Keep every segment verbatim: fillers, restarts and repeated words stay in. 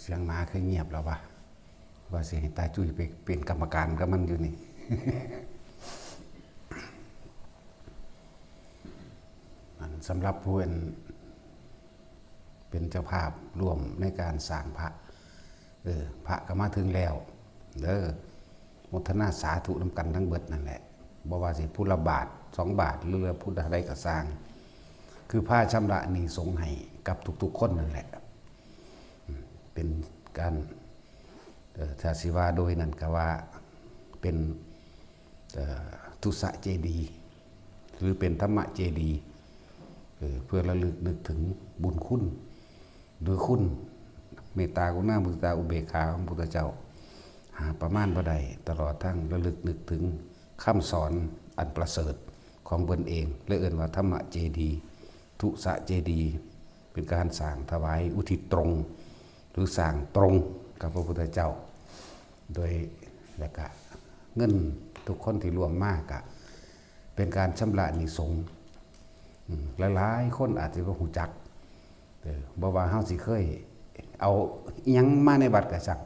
เสียงหมาคือเงียบแล้ววะ ว่าสิให้ตาจุ้ยไปเป็นกรรมการกับมันอยู่นี่ อันสำหรับผู้เป็น เป็นเจ้าภาพร่วมในการสร้างพระ เออ พระก็มาถึงแล้ว เด้อ โมทนาสาธุนำกันทั้งเบิดนั่นแหละ บ่ว่าสิผู้ละบาท สองบาท หรือผู้ใดก็สร้าง คือพาชำระหนี้สงฆ์ให้กับทุกๆคนนั่นแหละ อืม เป็นการ เอ่อ ถ้าสิว่าโดยนั้นก็ว่าเป็น เอ่อ ทุสะเจดีย์ หรือเป็นธรรมะเจดีย์ เอ่อ เพื่อระลึกนึกถึงบุญคุณ หรือคุณเมตตากรุณามุทิตาอุเบกขาของพระพุทธเจ้า หาประมาณบ่ได้ ตลอดทั้งระลึกนึกถึงคำสอนอันประเสริฐของเพิ่นเอง และเอิ้นว่าธรรมะเจดีย์ ทุสะเจดีย์ เป็นการสร้างถวายอุทิศตรง หรือสร้างตรงกับพระพุทธเจ้า โดย และกะเงินทุกคนที่ร่วมมากะ เป็นการชำระหนี้สงฆ์ อืม หลายๆคนอาจจะบ่ฮู้จัก เออ บ่ว่าเฮาสิเคยเอาอิหยังมาในวัดก็ช่าง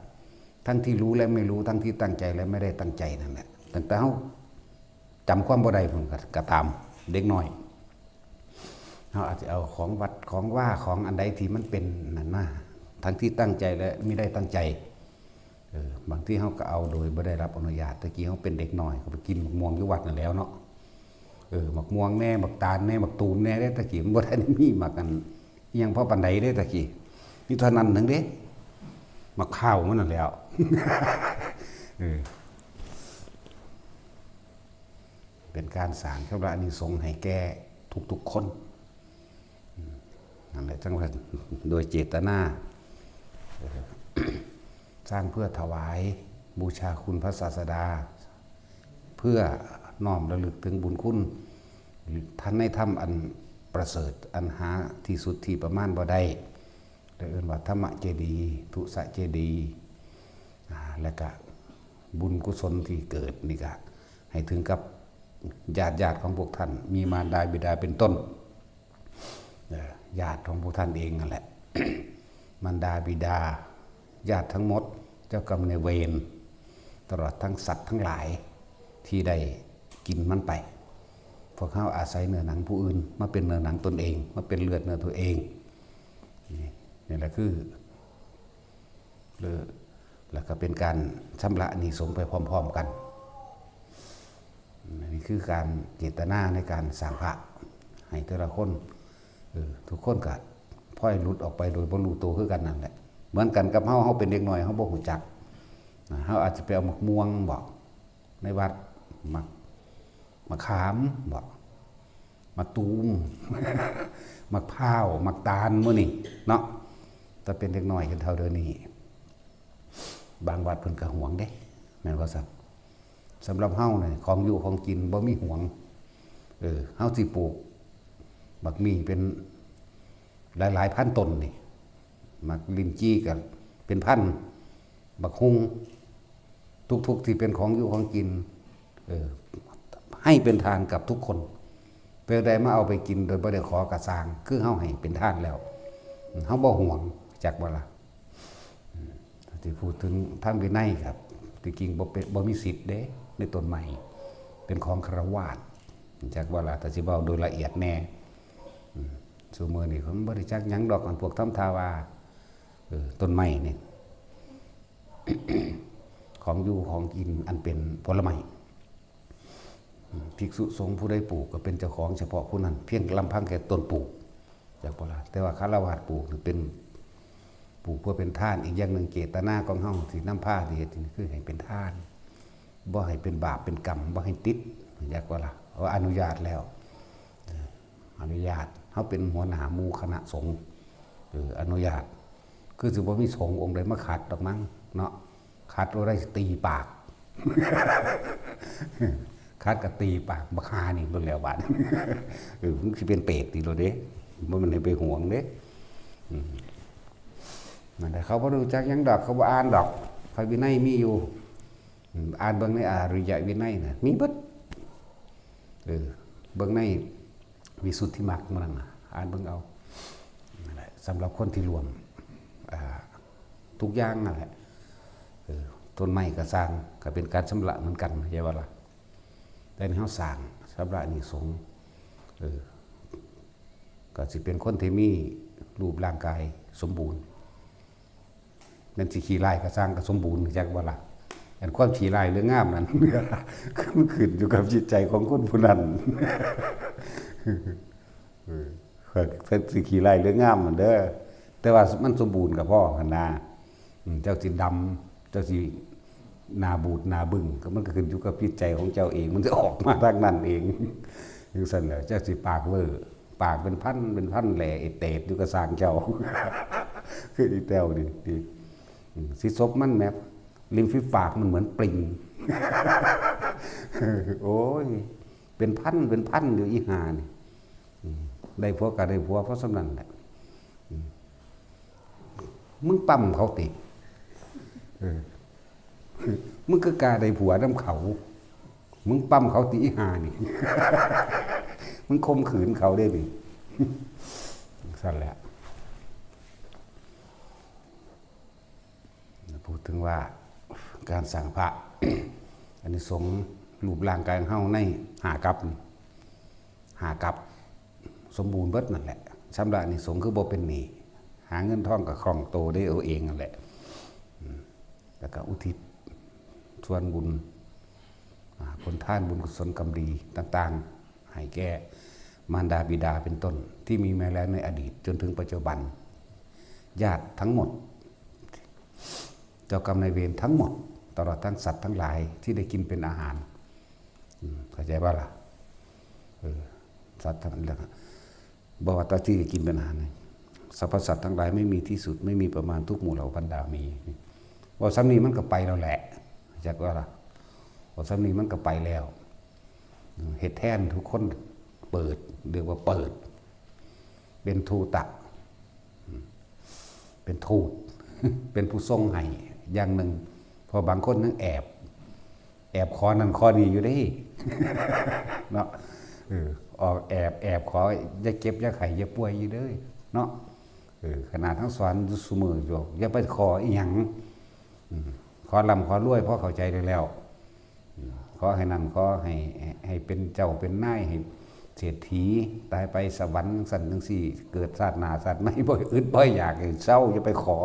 ทั้งที่รู้และไม่รู้ ทั้งที่ตั้งใจและไม่ได้ตั้งใจนั่นแหละ ตั้งแต่เฮาจำความบ่ได้พุ่นก็ ก็ตาม เด็กน้อย เฮาอาจจะเอาของวัด ของว่า ของอันใดที่มันเป็นนั่นมา ทั้งที่ตั้งใจและไม่ได้ตั้งใจ เออ บางทีเฮาก็เอาโดยบ่ได้รับอนุญาต แต่กี้เฮาเป็นเด็กน้อยก็ไปกินหมากม่วงอยู่วัดนั่นแหล้วเนาะ เออ หมากม่วงแน่ หมากตาลแน่ หมากตูมแน่เด้ แต่กี้มันบ่ทันได้มีหมากอันอิหยังพอปานใดเด้ แต่กี้มีเท่านั้นหนึ่งเด้ หมากพร้าวมันนั่นแหล้ว เออ เป็นการสร้างชำระอานิสงส์ให้แก่ทุกๆคน อืม นั่นแหละ จั่งว่าโดยเจตนา เออ สร้างเพื่อถวายบูชาคุณพระศาสดา เพื่อน้อมระลึกถึงบุญคุณ ท่านในธรรมอันประเสริฐ อันหาที่สุดที่ประมาณบ่ได้ เรียกว่าธรรมเจดีย์ ทุสะเจดีย์ อ่า และกะบุญกุศลที่เกิดนี่กะให้ถึงกับญาติญาติของพวกท่าน มีมารดาบิดาเป็นต้น เอ่อ ญาติของพวกท่านเองนั่นแหละ มารดาบิดา ญาติทั้งหมด เจ้ากรรมนายเวร ตลอดทั้งสัตว์ทั้งหลายที่ได้กินมันไป พวกเขาอาศัยเนื้อหนังผู้อื่น มาเป็นเนื้อหนังตนเอง มาเป็นเลือดเนื้อตัวเอง นี่ นี่แหละคือ หรือ แล้วก็เป็นการชำระหนี้สงฆ์ไปพร้อมๆกัน นี่คือการเจตนาในการสร้างพระให้แต่ละคน เออ ทุกคนก็พลอยหลุดออกไปโดยบ่รู้ตัวคือกันนั่นแหละ เหมือนกันกับเฮา เฮาเป็นเด็กน้อย เฮาบ่ฮู้จัก นะ เฮาอาจจะไปเอาหมากม่วงบ่ ในวัด หมาก หมากขามบ่ หมากตูม หมากพร้าว หมากตาล มื้อนี้เนาะ แต่เป็นเด็กน้อยขึ้นเท่าเดี๋ยวนี้ บางวัดเพิ่นก็หวงเด้ แม่นบ่ซั่น สำหรับเฮานี่ ของอยู่ของกินบ่มีหวง เออ เฮาสิปลูกบักหมี่เป็นหลายๆพันต้นนี่ บักลิ้นจี่ก็เป็นพัน บักฮุ่ง ทุกๆที่เป็นของอยู่ของกิน เออ ให้เป็นทานกับทุกคน เพื่อได้มาเอาไปกินโดยบ่ได้ขอกระซาง คือเฮาให้เป็นทานแล้ว เฮาบ่หวง จักบ่ล่ะ อืม ที่พูดถึงทางวินัยครับ ที่จริงบ่เป็น บ่มีสิทธิ์เด้ ในต้นไม้ เป็นของฆราวาส จักบ่ล่ะ ถ้าสิเว้าโดยละเอียดแน่ อืม ซุมื้อนี้เขาบ่ได้จักหยังดอก อันพวกทำท่าว่า เออ ต้นไม้นี่ ของอยู่ของกินอันเป็นผลไม้ อืม ภิกษุสงฆ์ผู้ใดปลูกก็เป็นเจ้าของเฉพาะผู้นั้น เพียงลำพังแค่ต้นปลูก จักบ่ล่ะ แต่ว่าฆราวาสปลูกนี่เป็น ปลูกเพื่อเป็นทาน อีกอย่างหนึ่งเจตนาของเฮาที่นำพาที่เฮ็ดนี่คือให้เป็นทาน บ่ให้เป็นบาปเป็นกรรม บ่ให้ติด จักบ่ล่ะ ว่าอนุญาตแล้ว เออ อนุญาต เฮาเป็นหัวหน้าหมู่คณะสงฆ์ เออ อนุญาต คือสิบ่มีสงฆ์องค์ใดมาขัดดอกมั้งเนาะ ขัดบ่ได้สิตีปาก ขัดก็ตีปากบักห่านี่โลดแล้วบาด เออ มึงสิเป็นเปรตติโลดเด้ บ่แม่นให้ไปหวงเด้ อืม นั่นแหละ เขาบ่รู้จักหยังดอก เขาบ่อ่านดอก พระวินัยมีอยู่ อืม อ่านเบิ่งในอริยวินัยน่ะ มีเบิด เออ เบิ่งในวิสุทธิมรรคมันน่ะ อ่านเบิ่งเอา นั่นแหละ สำหรับคนที่ร่วม อ่า ทุกอย่างนั่นแหละ เออ ต้นไม้ก็สร้าง ก็เป็นการชำระเหมือนกัน เข้าใจบ่ล่ะ? แต่นี่เฮาสร้าง ชำระหนี้สงฆ์ เออ ก็สิเป็นคนที่มีรูปร่างกายสมบูรณ์ แม่นสิขี้ร้ายก็สร้างก็สมบูรณ์ จักบ่ล่ะ? อันความขี้ร้ายหรืองามนั่น มันขึ้นอยู่กับจิตใจของคนผู้นั้น เออ เพิ่นสิขี้ร้ายหรืองามนั่นเด้อ แต่ว่ามันสมบูรณ์ก็พอหั่นนะ อืม เจ้าสิดำ เจ้าสิหน้าบูดหน้าบึ้ง ก็มันก็ขึ้นอยู่กับจิตใจของเจ้าเอง มันจะออกมาทางนั้นเอง จังซั่นแหละ เจ้าสิปากเวอร์ ปากเป็นพันเป็นพันแหล่เอเตดอยู่กับสร้างเจ้า คืออีแต้วนี่ นี่ อืม สิซบมันแหม ริมฝีปากมันเหมือนปลิง โอ้ย เป็นพันเป็นพันอยู่อีห่านี่ อืม ได้ผัวก็ได้ผัวเพราะส่ำนั้นแหละ อืม มึงปั๊มเขาติ เออ มึงคือกล้าได้ผัวนำเขา มึงปั๊มเขาติอีห่านี่ มึงข่มขืนเขาเด้นี่ ซั่นแหละ พูดถึงว่าการสร้างพระ อานิสงส์รูปร่างกายของเฮาในห้ากัปนี่ ห้ากัป สมบูรณ์เบิดนั่นแหละ ชำระอานิสงส์คือบ่เป็นหนี้ หาเงินทองก็คล่องโตได้เอาเองนั่นแหละ อืม แล้วก็อุทิศส่วนบุญ อ่า ผลทานบุญกุศลกรรมดีต่างๆ ให้แก่มารดาบิดาเป็นต้น ที่มีมาแล้วในอดีตจนถึงปัจจุบัน ญาติทั้งหมด เจ้ากรรมนายเวรทั้งหมด ตลอดทั้งสัตว์ทั้งหลายที่ได้กินเป็นอาหาร อืม เข้าใจบ่ล่ะ? เออ สัตว์ทั้งหลาย บ่ว่าแตาที่กินเป็นอาหารนี่ สรรพสัตว์ทั้งหลายไม่มีที่สุด ไม่มีประมาณ ทุกหมู่เหล่าบรรดามี เว้าส่ำนี้มันก็ไปแล้วแหละ จักว่าล่ะ เว้าส่ำนี้มันก็ไปแล้ว อืม เฮ็ดแทนทุกคน เปิด เรียกว่าเปิด เป็นทูตะ อืม เป็นทูต เป็นผู้ส่งให้อย่างหนึ่ง เพราะบางคนยังแอบ แอบขอนั่นขอนี่อยู่เด้ เนาะ เออ ออกแอบ แอบขอ อย่าเจ็บอย่าไข้อย่าป่วยอยู่เด้อ เนาะ เออ ขนาดทั้งสอนอยู่ซุมื้ออยู่ อย่าไปขออีหยัง อืม ขอร่ำขอรวยพอเข้าใจได้แล้ว อืม ขอให้นั่น ขอให้ ให้ ให้เป็นเจ้าเป็นนาย ให้เศรษฐี ตายไปสวรรค์จั่งซั้นจั่งซี้ เกิดชาติหน้าชาติใหม่ บ่อึดบ่อยาก ให้เซา อย่าไปขอ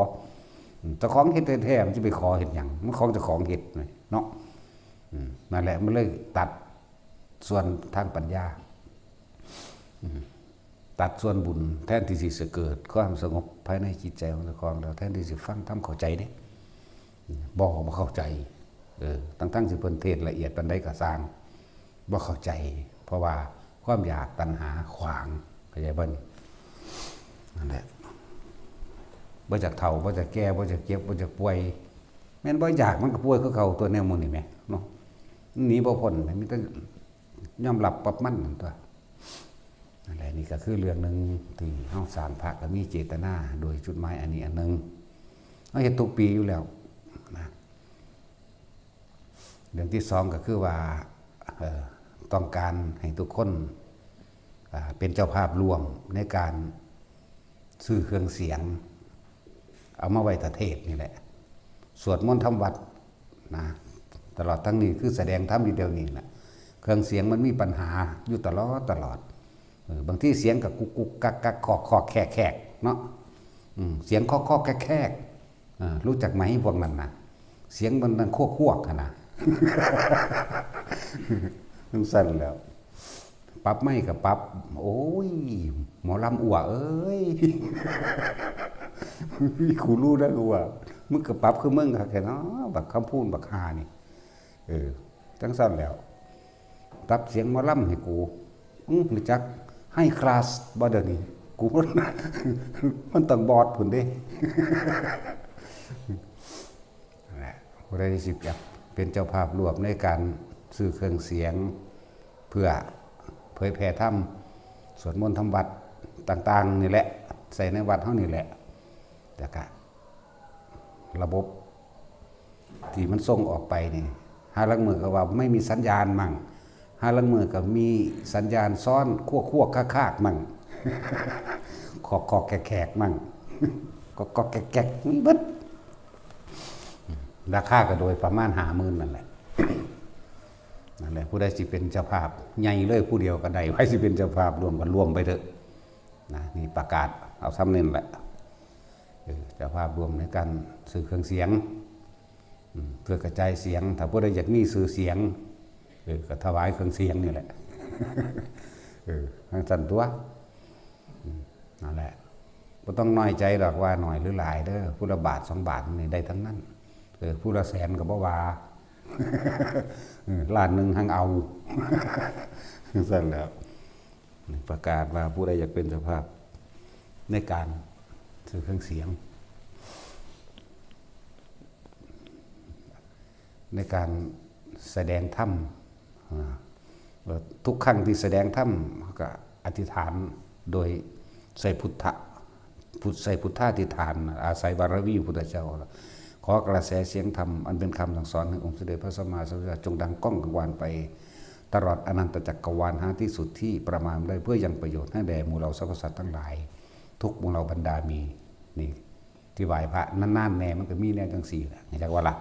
อืม เจ้าของเฮ็ดแท้ๆ มันสิไปขอเฮ็ดหยัง มันของเจ้าของเฮ็ดเนาะ อืม นั่นแหละ มันเลยตัดส่วนทางปัญญา อืม ตัดส่วนบุญ แทนที่สิเกิดความสงบภายในจิตใจของเจ้าของแล้ว แทนที่สิฟังธรรมเข้าใจเด้ อืม บ่ บ่เข้าใจ เออ ทั้งๆ สิเพิ่นเทศน์ละเอียดปานใดก็ซ่าง บ่เข้าใจ เพราะว่าความอยากตัณหาขวาง เข้าใจบ่นี่? นั่นแหละ บ่อยากเฒ่า บ่อยากแก่ บ่อยากเจ็บ บ่อยากป่วย แม่นบ่อยากมันก็ป่วยคือเก่าตั๊ว แนวหมู่นี้แหม เนาะ มันหนีบ่พ้นแหม มีแต่ยอมรับปรับมันนั่นตั๊ว นั่นแหละ นี่ก็คือเรื่องหนึ่งที่เฮาสร้างพระก็มีเจตนาโดยจุดหมายอันนี้อันหนึ่ง เฮาเฮ็ดทุกปีอยู่แล้วนะ เรื่องที่สองก็คือว่า เอ่อ ต้องการให้ทุกคน อ่า เป็นเจ้าภาพร่วมในการซื้อเครื่องเสียง เอามาไว้ถ้าเทศน์นี่แหละ สวดมนต์ทำวัตรนะ ตลอดทั้งนี้คือแสดงธรรมอยู่เดี๋ยวนี้แหละ เครื่องเสียงมันมีปัญหาอยู่ตลอดตลอด เออ บางทีเสียงก็กุกกุกกักกักคอกคอกแคกแคกเนาะ อืม เสียงคอกคอกแคกแคก อ่า รู้จักไหมพวกนั้นน่ะ เสียงมันดังควกๆ หั่นน่ะ จั่งซั้นแหล้ว ปรับไมค์ก็ปรับ โอ้ย หมอลำอัวเอ้ย กูรู้แล้วกูว่า มึงก็ปรับคือมึงคักแท้เนาะ บักคำพูนบักห่านี่ เออ จั่งซั้นแหล้ว ปรับเสียงหมอลำให้กู อื้อ รู้จักไฮคลาสบ่เดี๋ยวนี้ กู มันต้องบอดพุ้นเด้ นั่นแหละ ผู้ใดที่สิอยากเป็นเจ้าภาพร่วมในการซื้อเครื่องเสียง เพื่อเผยแผ่ธรรม สวดมนต์ทำวัตรต่างๆ นี่แหละ ใส่ในวัดเฮานี่แหละ แล้วก็ระบบที่มันส่งออกไปนี่ ห่าลางมื้อก็ว่าไม่มีสัญญาณมั่ง ห่าลางมื้อก็มีสัญญาณซ้อนควกๆ คากๆ มั่ง คอกๆ แคกๆ มั่ง ก็ๆ แก๊กๆ มีเบิด ราคาก็โดยประมาณห้าหมื่นนั่นแหละ นั่นแหละ ผู้ใดสิเป็นเจ้าภาพใหญ่เลยผู้เดียวก็ได้ ไผสิเป็นเจ้าภาพร่วมก็ร่วมไปเถอะนะ นี่ประกาศเอาซ้ำนี่แหละ เออ เจ้าภาพร่วมในการซื้อเครื่องเสียง อืม เพื่อกระจายเสียง ถ้าผู้ใดอยากมีชื่อเสียง เออ ก็ถวายเครื่องเสียงนี่แหละ เออ ทั้งสั่นตัว อืม นั่นแหละ บ่ต้องน้อยใจดอกว่าน้อยหรือหลายเด้อ ผู้ละบาทสองบาทนี่ได้ทั้งนั้น เออ ผู้ละแสนก็บ่ว่า เออ ล้านหนึ่งหั้งเอา สั่นแล้ว ประกาศว่าผู้ใดอยากเป็นเจ้าภาพ ในการซื้อเครื่องเสียง ในการแสดงธรรม อ่า แล้วทุกครั้งที่แสดงธรรม ก็อธิษฐานโดยใส่พุทธะ พุทธ ใส่พุทธาธิษฐาน อาศัยบารมีพุทธเจ้า ขอกระแสเสียงธรรม อันเป็นคำสั่งสอนแห่งองค์สมเด็จพระสัมมาสัมพุทธเจ้า จงดังก้องกังวานไป ตลอดอนันตจักรวาล หาที่สุดที่ประมาณได้ เพื่อยังประโยชน์ให้แด่หมู่เหล่าสรรพสัตว์ทั้งหลาย ทุกหมู่เหล่าบรรดามี นี่ ที่ไหว้พระนานๆแน่ มันก็มีแนวจังซี่แหละ จักว่าล่ะ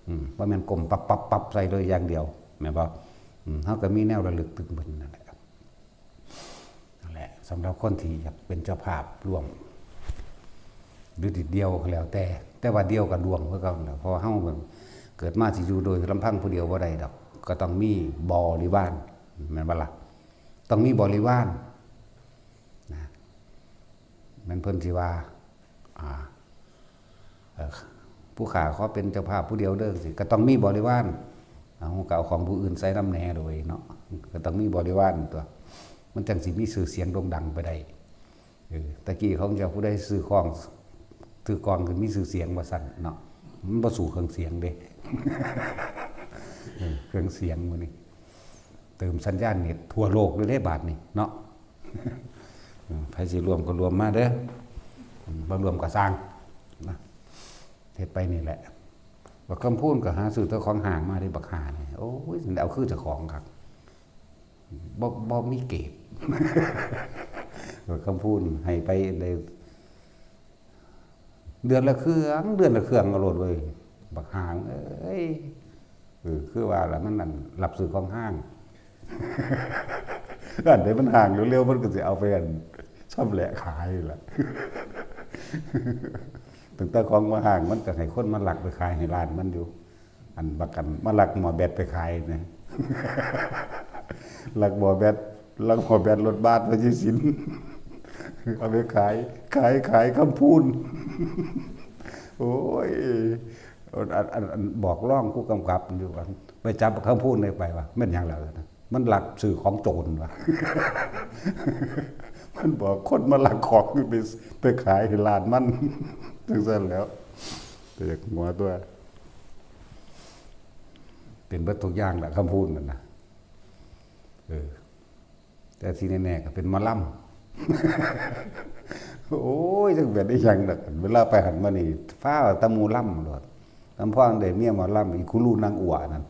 อืม บ่แม่นก้มปับปับปับใส่เลยอย่างเดียว แม่นบ่ อืม เฮาก็มีแนวระลึกถึงเพิ่นนั่นแหละ นั่นแหละ สำหรับคนที่อยากเป็นเจ้าภาพร่วม หรือสิเดี่ยวก็แล้วแต่ แต่ว่าเดี่ยวก็ร่วมคือเก่านั่นแหละ เพราะว่าเฮาเกิดมาสิอยู่โดยลำพังผู้เดียวบ่ได้ดอก ก็ต้องมีบริวาร แม่นบ่ล่ะ ต้องมีบริวาร นะ แม่นเพิ่นสิว่า อ่า เอ่อ ผู้ข้าขอเป็นเจ้าภาพผู้เดียวเด้อ สิ ก็ต้องมีบริวาร เอา ก็เอาของผู้อื่นใส่นำแหน่โดยเนาะ ก็ต้องมีบริวารตัว มันจั่งสิมีชื่อเสียงโด่งดังไปได้ เออ ตะกี้ของเจ้าผู้ใดซื้อของ ถือกลองขึ้นมีชื่อเสียงว่าซั่นเนาะ มันบ่สู้เครื่องเสียงเด้ เออ เครื่องเสียงมื้อนี้ เติมสัญญาณเน็ตทั่วโลกเลยเด้บาดนี้เนาะ อืม ไผสิร่วมก็ร่วมมาเด้อ อืม บ่ร่วมก็ซ่างนะ เฮ็ดไปนี่แหละ บักคำพูนก็หาซื้อแต่ของห้างมาเด้ บักห่านี่ โอ้ย เอาคือเจ้าของคัก บ่ บ่มีเกรด บักคำพูนให้ไปได้ เดือนละเครื่อง เดือนละเครื่องเอาโลดเว้ย บักห่างเอ้ย เออ คือว่าล่ะ มันนั่น รับซื้อของห้าง อันใดมันห่างเร็วๆ มันก็สิเอาไปอันชำแหละขายล่ะ ตั้งแต่ของบ่ห่าง มันก็ให้คนมาลักไปขายให้ร้านมันอยู่ อันบักอันมาลักหม้อแบตไปขายนะ ลักหม้อแบต ลักหม้อแบตรถบัส พระเจ้าสิน เอาไปขาย ขาย ขายคำพูน โอ้ย อัน อัน อัน บอกรองผู้กำกับอยู่ว่า ไปจับคำพูนได้ไปวะ แม่นหยังแล้วนะ มันลักซื้อของโจรวะ มันบอกคนมาลักของไป ไปขายให้ร้านมัน จังซั่นแล้ว แต่อยากหัวตัว เป็นเบิดทุกอย่างแหละคำพูนนั่นนะ เออ แต่ที่แน่ๆก็เป็นหมอลำ โอ้ย จักเป็นอีหยังดอก เวลาไปหันมานี่ ฟ้าวแต่หมู่ลำโลด ลำพังได้เมียหมอลำ อีคุรูนางอัวนั่น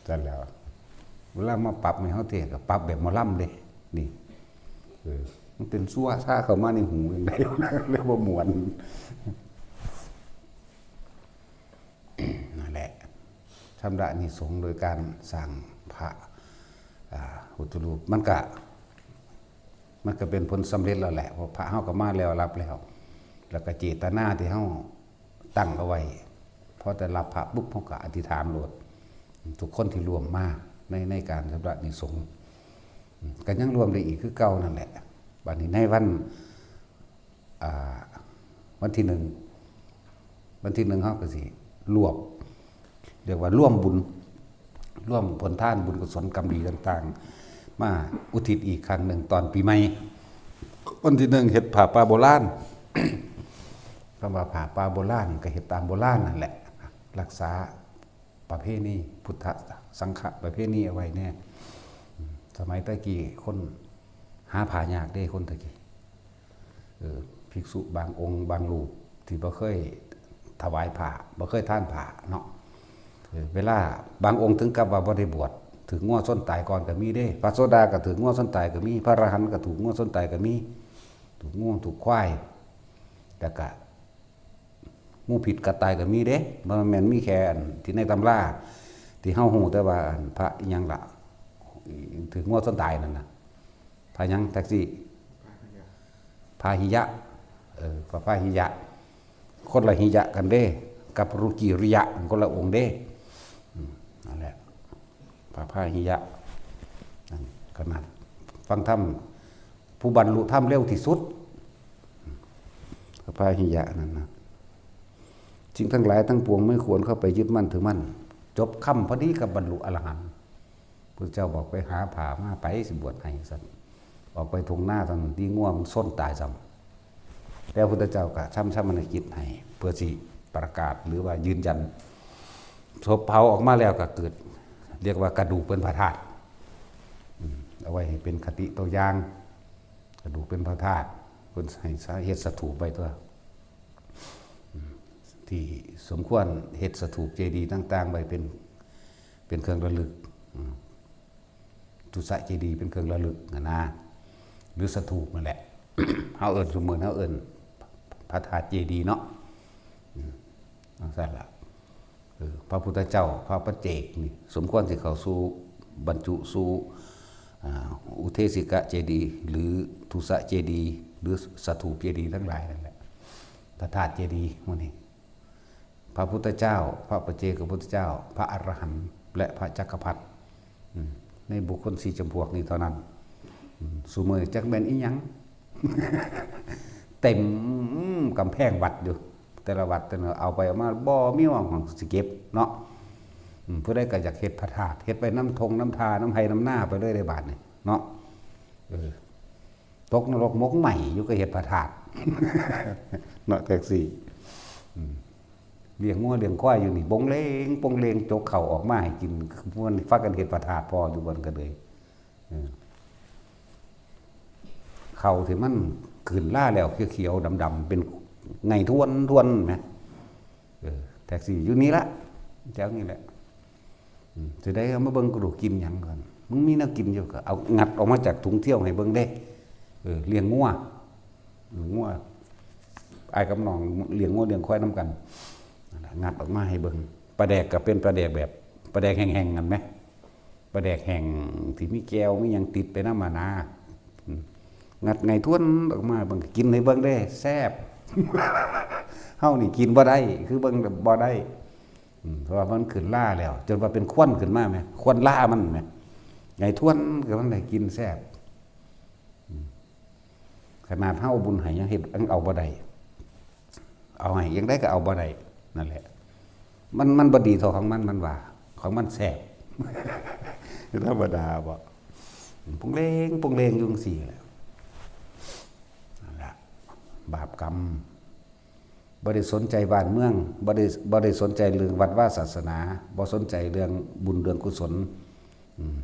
จั่นแล้ว เวลามาปรับให้เฮาเทศน์ก็ปรับแบบหมอลำเด้ นี่ เออ มันเป็นซั่วซ่าเข้ามาในหูจั่งใด เรียกว่าม่วน นั่นแหละ ชำระอานิสงส์โดยการสร้างพระ อ่า พุทธรูป มันก็ มันก็เป็นผลสำเร็จแล้วแหละ เพราะพระเฮาก็มาแล้ว รับแล้ว แล้วก็เจตนาที่เฮาตั้งเอาไว้ พอได้รับพระปุ๊บ เฮาก็อธิษฐานโลด ทุกคนที่ร่วมมาใน ในการชำระอานิสงส์ อืม ก็ยังร่วมได้อีกคือเก่านั่นแหละ บัดนี้ในวัน อ่า วันที่หนึ่ง วันที่หนึ่งเฮาก็สิรวบ เรียกว่ารวมบุญ รวมผลทานบุญกุศลกรรมดีต่างๆ มาอุทิศอีกครั้งหนึ่งตอนปีใหม่ วันที่หนึ่งเฮ็ดผ้าป่าโบราณ คำว่าผ้าป่าโบราณก็เฮ็ดตามโบราณนั่นแหละ รักษาประเพณีพุทธสังฆประเพณีเอาไว้แน่ สมัยแต่กี้คนหาผ้ายากเด้ คนแต่กี้ เออ ภิกษุบางองค์บางรูปที่บ่เคยถวายผ้า บ่เคยทานผ้าเนาะ เออ เวลาบางองค์ถึงกับว่าบ่ได้บวช ถืกงัวชนตายก่อนก็มีเด้ พระโสดาก็ถืกงัวชนตายก็มี พระอรหันต์ก็ถืกงัวชนตายก็มี ถืกงัวถืกควาย แล้วก็ งูพิษกัดตายก็มีเด้ บ่แม่นมีแค่อันที่ในตำรา ที่เฮาฮู้แต่ว่าอันพระอิหยังล่ะ ถืกงัวชนตายนั่นน่ะ พระหยังแท็กซี่ พาหิยะ เออ พระพาหิยะ คนละหิยะกันเด้ กับรุกิริยะ คนละองค์เด้ อืม นั่นแหละ พระพาหิยะ นั่นขนาดฟังธรรม ผู้บรรลุธรรมเร็วที่สุด พระพาหิยะนั่นนะ สิ่งทั้งหลายทั้งปวงไม่ควรเข้าไปยึดมั่นถือมั่น จบคำพอดีกับบรรลุอรหันต์ พุทธเจ้าบอกไปหาผ้ามาไปสิบวชให้ซั่น ออกไปทุ่งนาซั่น ดีงัวมันชนตายซ้ำ แล้วพุทธเจ้าก็ทำชาปนกิจให้ เพื่อสิประกาศหรือว่ายืนยัน ศพเผาออกมาแล้วก็เกิด เรียกว่ากระดูกเป็นพระธาตุ อืม เอาไว้ให้เป็นคติตัวอย่าง กระดูกเป็นพระธาตุ เพิ่นให้เฮ็ดสถูปไว้ตัว อืม ที่สมควรเฮ็ดสถูปเจดีย์ต่างๆ ไว้เป็น เป็นเครื่องระลึก อืม ทุสเจดีย์เป็นเครื่องระลึกนะนะ หรือสถูปนั่นแหละ เฮาเอิ้นซุมื้อเฮาเอิ้นพระธาตุเจดีย์เนาะ อืม จั่งซั่นล่ะ เออ พระพุทธเจ้า พระปัจเจกนี่ สมควรสิเข้าสู่ บรรจุสู่ อ่า อุเทสิกะเจดีย์ หรือทุสเจดีย์ หรือสถูปเจดีย์ทั้งหลายนั่นแหละ พระธาตุเจดีย์หมู่นี้ พระพุทธเจ้า พระปัจเจกพุทธเจ้า พระอรหันต์ และพระจักรพรรดิ อืม ในบุคคลสี่จำพวกนี้เท่านั้น อืม ซุมื้อจักแม่นอีหยัง เต็มกำแพงวัดอยู่ แต่ละวัดแต่ละ เอาไปเอามาบ่มีหม่องสิเก็บเนาะ อืม ผู้ใดก็อยากเฮ็ดพระธาตุ เฮ็ดไว้นำทงนำทา นำไฮ่นำนาไปเลยเด้บาดนี้เนาะ เออ ตกนรกหมกไหม้อยู่ก็เฮ็ดพระธาตุ เนาะ แท็กซี่ อืม เลี้ยงงัวเลี้ยงควายอยู่นี่ ปงเลง ปงเลง จกข้าวออกมาให้กิน มันพากันเฮ็ดพระธาตุพออยู่บ่อนก็เลย เออ ข้าวที่มันขึ้นราแล้วเขียวๆดำๆ เป็นไงท้วนๆแหม เออ แท็กซี่อยู่นี่ละ แถวนี้แหละ อืม สิได้เอามาเบิ่งกระดูกกินหยังก่อน มึงมีแนวกินอยู่ก็เอางัดออกมาจากถุงเที่ยวให้เบิ่งเด้ เออ เลี้ยงงัว อืม งัว อ้ายกับน้องเลี้ยงงัวเลี้ยงควายนำกัน นั่นล่ะ งัดออกมาให้เบิ่ง ปลาแดกก็เป็นปลาแดกแบบ ปลาแดกแห้งๆนั่นแหม ปลาแดกแห้งที่มีแก้วมีหยังติดไปนำหั้นนะ อืม งัดไงท้วนออกมาเบิ่ง กินให้เบิ่งเด้ แซ่บ เฮานี่กินบ่ได้ คือเบิ่งบ่ได้ อืม เพราะว่ามันขึ้นราแล้ว จนว่าเป็นควันขึ้นมาแหม ควันรามันแหม ไงท้วนก็มันได้กินแซ่บ อืม ขนาดเฮาเอาบุญให้ยังเฮ็ด ยังเอาบ่ได้ เอาให้ยังได้ก็เอาบ่ได้ นั่นแหละ มัน มันบ่ดีเท่าของมัน มันว่า ของมันแซ่บ ธรรมดาบ่ ปงเลง ปงเลงอยู่จั่งซี้แหละ นั่นล่ะ บาปกรรม บ่ได้สนใจบ้านเมือง บ่ได้ บ่ได้สนใจเรื่องวัดวาศาสนา บ่สนใจเรื่องบุญเรื่องกุศล อืม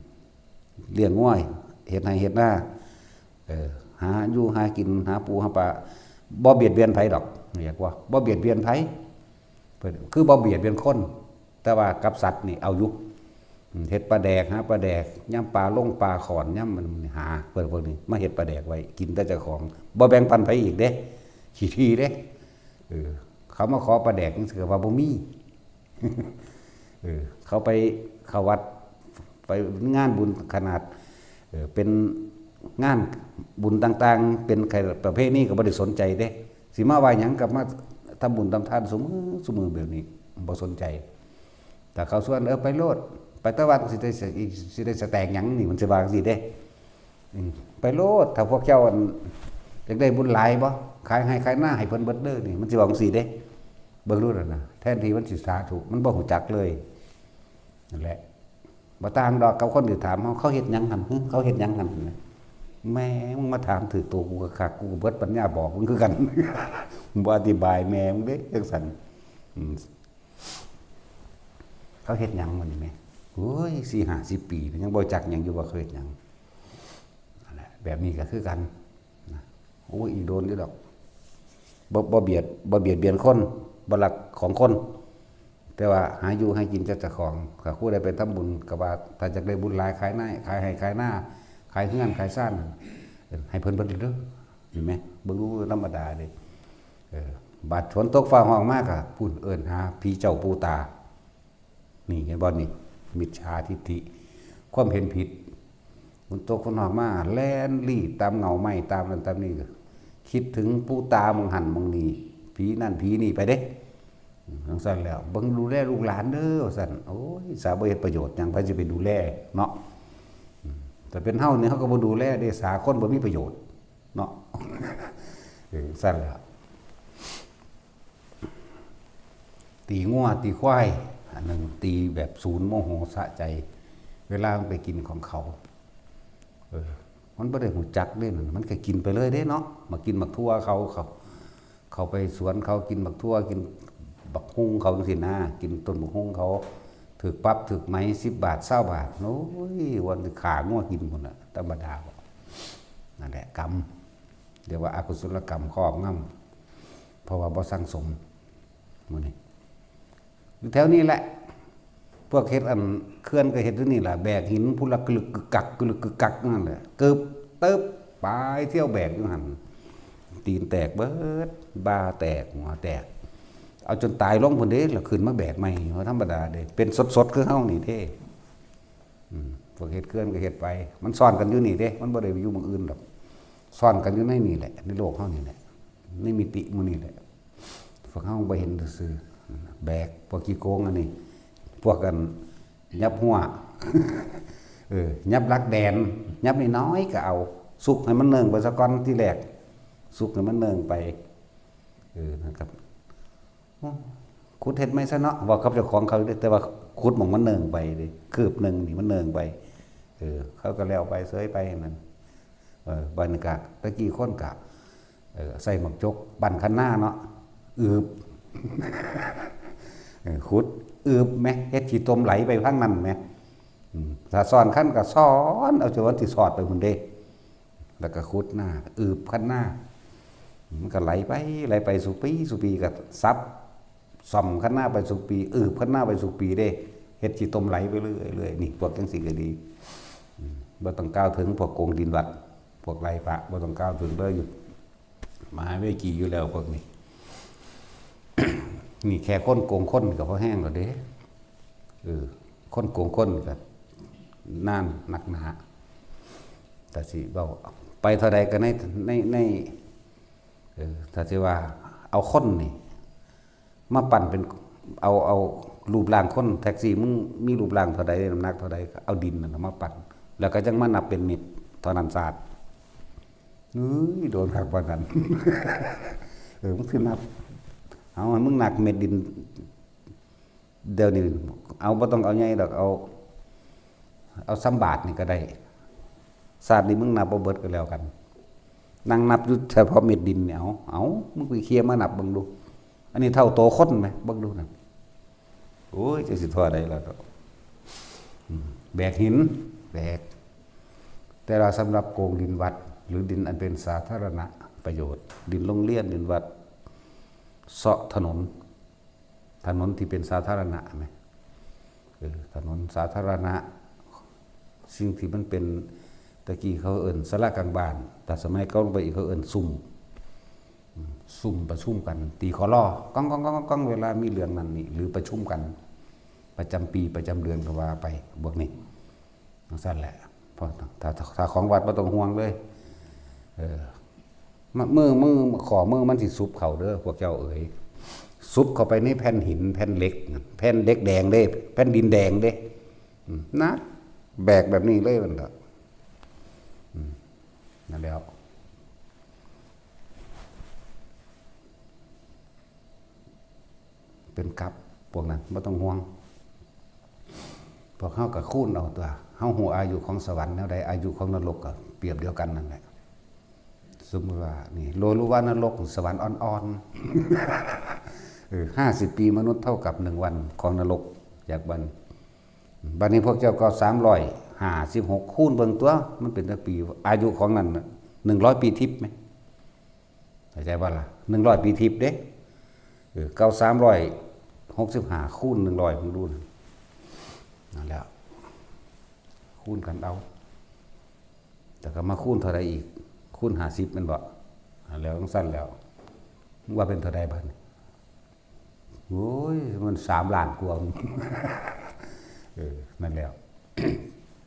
เลี้ยงงัว เฮ็ดไร่เฮ็ดนา เออ หาอยู่หากิน หาปูหาปลา บ่เบียดเบียนไผดอก เรียกว่า บ่เบียดเบียนไผ เพิ่นคือบ่เบียดเบียนคน แต่ว่ากับสัตว์นี่เอาอยู่ อืม เฮ็ดปลาแดก หาปลาแดก ยามปลาลงปลาข้อน ยามมันหา เพิ่นพวกนี้ มาเฮ็ดปลาแดกไว้ กินแต่เจ้าของ บ่แบ่งปันไผอีกเด้ ขี้ถี่เด้ เออ เขามาขอปลาแดกจั่งซี้ก็ว่าบ่มี เออ เขาไปเข้าวัด ไปงานบุญขนาด เออ เป็นงานบุญต่างๆ เป็นประเพณีก็บ่ได้สนใจเด้ สิมาว่าหยัง ก็มาทำบุญทำทานซุมื้อซุมื้อแบบนี้ บ่สนใจ ถ้าเขาชวน เออ ไปโลด ไปแต่วัดสิได้สะ สิได้สะแตกหยังนี่ มันสิว่าจั่งซี้เด้ อืม ไปโลด ถ้าพวกเจ้าอันอยากได้บุญหลายบ่ ขายไร่ขายนาให้เพิ่นเบิดเด้อนี่ มันสิว่าจั่งซี้เด้ เบิ่งดูนั่นน่ะ แทนที่มันสิสาธุ มันบ่ฮู้จักเลย นั่นแหละ บ่ต่างดอกกับคนที่ถามเฮา เขาเฮ็ดหยังหั่น หึ เขาเฮ็ดหยังหั่น แม่มึงมาถามถืกตัวกูคักๆ กูก็เบิดปัญญาบอกมึงคือกัน บ่อธิบายแม่มึงเด้ จั่งซั้น อืม เขาเฮ็ดหยังวะนี่แม่ โอ้ย สี่ห้าสิบปี ยังบ่จักหยังอยู่ว่าเขาเฮ็ดหยัง นั่นแหละ แบบนี้ก็คือกัน นะ โอ้ย อีกโดนอยู่ดอก บ่ บ่เบียด บ่เบียดเบียนคน บ่ลักของคน แต่ว่าหาอยู่ให้กินจากเจ้าของ ถ้าผู้ใดไปทำบุญก็ว่า ถ้าอยากได้บุญหลาย ขายไร่ ขายไร่ ขายนา ขายเฮือน ขายซาน เออ ให้เพิ่นเบิดเด้อ เห็นไหม เบิ่งดูธรรมดาเด้ เออ บาดฝนตกฟ้าฮ้องมากอะ พู้นเอิ้นหาผีเจ้าปู่ตา นี่เห็นบ่นี่ มิจฉาทิฏฐิ ความเห็นผิด ฝนตกฟ้าฮ้องมา แล่นลี้ตามเงาไม้ ตามนั่นตามนี่ คิดถึงปู่ตาหม่องหั่นหม่องนี่ ผีนั่นผีนี่ไปเด้ จั่งซั่นแล้ว เบิ่งดูแลลูกหลานเด้อ ว่าซั่น โอ้ย สาบ่เฮ็ดประโยชน์หยัง ไผสิไปดูแลเนาะ อืม แต่เป็นเฮานี่ เฮาก็บ่ดูแลเด้ สาคนบ่มีประโยชน์เนาะ เออ ซั่นแหละ ตีงัวตีควาย อันหนึ่งตีแบบศูนย์โมโหสะใจ เวลามันไปกินของเขา เออ มันบ่ได้ฮู้จักเด้นั่น มันก็กินไปเลยเด้เนาะ มากินหมากถั่วเขา เขา เขาไปสวนเขากินหมากถั่ว กินบักฮุ่งเขาจั่งซี้นะ กินต้นบักฮุ่งเขา ถืกปรับถืกไหม สิบบาท ซาวบาท โอ้ย วันนี้ฆ่างัวกินพุ้นน่ะ ธรรมดาบ่ นั่นแหละกรรม เรียกว่าอกุศลกรรมครอบงำ เพราะว่าบ่สั่งสม มื้อนี้ อยู่แถวนี้แหละ พวกเฮ็ดอันเขื่อนก็เฮ็ดอยู่นี่แหละ แบกหินพุ้นละกึลึกกึกกัก กึลึกกึกกักนั่นแหละ กึบ ตึบ ไปเที่ยวแบกอยู่หั่น ตีนแตกเบิด บ่าแตก หัวแตก เอาจนตายลงพุ้นเด้ แล้วขึ้นมาแบกใหม่ บ่ธรรมดาเด้ เป็นสดๆ คือเฮานี่เด้ อืม พวกเฮ็ดเขื่อนก็เฮ็ดไป มันซ่อนกันอยู่นี่เด้ มันบ่ได้ไปอยู่หม่องอื่นดอก ซ่อนกันอยู่ในนี่แหละ ในโลกเฮานี่แหละ ในมิติหมู่นี่แหละ พวกเฮาบ่เห็นซื่อๆ แบก พวกขี้โกงอันนี้ พวกกันยับหัว เออ ยับหลักแดน ยับน้อยๆ ก็เอา สุกให้มันเนิ่งไปซะก่อนทีแรก สุกให้มันเนิ่งไป เออ นะครับ ขุดเฮ็ดใหม่ซะเนาะ เว้ากับเจ้าของเขาเด้ แต่ว่าขุดหม่องมันเนิ่งไปเด้ คืบหนึ่งนี่มันเนิ่งไป เออ เขาก็แล้วไปเสยไปนั่น เออ บัดนี้ก็ ตะกี้คนก็ เออ ใส่หมากจก บั้นคันนาเนาะ อืบ เออ ขุด อืบแหม เฮ็ดขี้ตมไหลไปทางนั้นแหม อืม ถ้าซ่อนคันก็ซ่อน เอาจนวันที่สอดไปพุ้นเด้ แล้วก็ขุดนา อืบคันนา มันก็ไหลไป ไหลไปสู่ปี สู่ปีก็สับ ซ่อมคันนาไปสู่ปี อืบคันนาไปสู่ปีเด้ เฮ็ดขี้ตมไหลไปเรื่อยๆ นี่ พวกจั่งซี้ก็ดี อืม บ่ต้องกล่าวถึงพวกโกงดินวัด พวกไล่พระ บ่ต้องกล่าวถึงเลย อยู่มหาเวจีอยู่แล้วพวกนี้ นี่แค่คนโกงคนก็พอแฮงแล้วเด้ เออ คนโกงคนก็นานนักหนา แต่สิเว้าไปเท่าใดก็ใน ใน ใน เออ ถ้าสิว่าเอาคนนี่ มาปั้นเป็น เอา เอารูปร่างคน แท็กซี่มึงมีรูปร่างเท่าใด น้ำหนักเท่าใด เอาดินนั่นน่ะมาปั้น แล้วก็จั่งมานับเป็นเม็ด เท่านั้นซาด เฮ้ย โดนคักปานนั้น เออ มึงสินับ เอา มึงนับเม็ดดิน เดี๋ยวนี้ เอา บ่ต้องเอาใหญ่ดอก เอา เอาส่ำบาทนี่ก็ได้ ซาดนี่มึงนับบ่เบิดก็แล้วกัน นั่งนับอยู่เฉพาะเม็ดดินเนี่ย เอา เอา มึงไปเคลียร์มานับเบิ่งดู อันนี้เท่าโตคนไหม เบิ่งดูนั่น โอ้ย จักสิเท่าใดแล้วเนาะ อืม แบกหิน แบก แต่ว่าสำหรับโกงดินวัด หรือดินอันเป็นสาธารณประโยชน์ ดินโรงเรียน ดินวัด เซาะถนน ถนนที่เป็นสาธารณะไหม เออ ถนนสาธารณะ สิ่งที่มันเป็น ตะกี้เขาเอิ้นศาลากลางบ้าน แต่สมัยก่อนไปอีกเขาเอิ้นซุม อืม ซุมประชุมกัน ตีขอลอ ก้องก้องก้องก้อง เวลามีเรื่องนั้นนี่ หรือประชุมกัน ประจำปีประจำเดือนก็ว่าไป พวกนี้ จั่งซั่นแหละ เพราะถ้า ถ้า ถ้าของวัดบ่ต้องห่วงเลย เออ มะ มือ มือ ข้อมือมันสิสุบเข้าเด้อ พวกเจ้าเอ๋ย สุบเข้าไปในแผ่นหิน แผ่นเหล็ก แผ่นเหล็กแดงเด้ แผ่นดินแดงเด้ อืม หนัก แบกแบบนี้เลยมันเถาะ อืม นั่นแล้ว เป็นกับ พวกนั้น บ่ต้องห่วง พวกเฮาก็คูณเอาตั๊ว เฮาฮู้อายุของสวรรค์แนวใด อายุของนรกก็เปรียบเดียวกันนั่นแหละ สมมุติว่า นี่ โลลุวานรก สวรรค์อ่อนๆ เออ ห้าสิบปีมนุษย์เท่ากับหนึ่งวันของนรก จากบัดนี้ บัดนี้พวกเจ้าก็สามร้อยห้าสิบหก คูณเบิ่งตั๊ว มันเป็นจักปี อายุของนั่นน่ะ หนึ่งร้อยปีทิพย์ไหม เข้าใจบ่ล่ะ หนึ่งร้อยปีทิพย์เด้ เออ เก้า สามร้อยหกสิบห้า คูณ หนึ่งร้อย มึงดูนะ นั่นแหละ คูณกันเอา แต่ก็มาคูณเท่าใดอีก คูณห้าสิบแม่นบ่ อ่า แล้วจั่งซั่นแล้ว ว่าเป็นเท่าใดบัดนี้ โอ้ย มันสามล้านกว่า เออ นั่นแหละ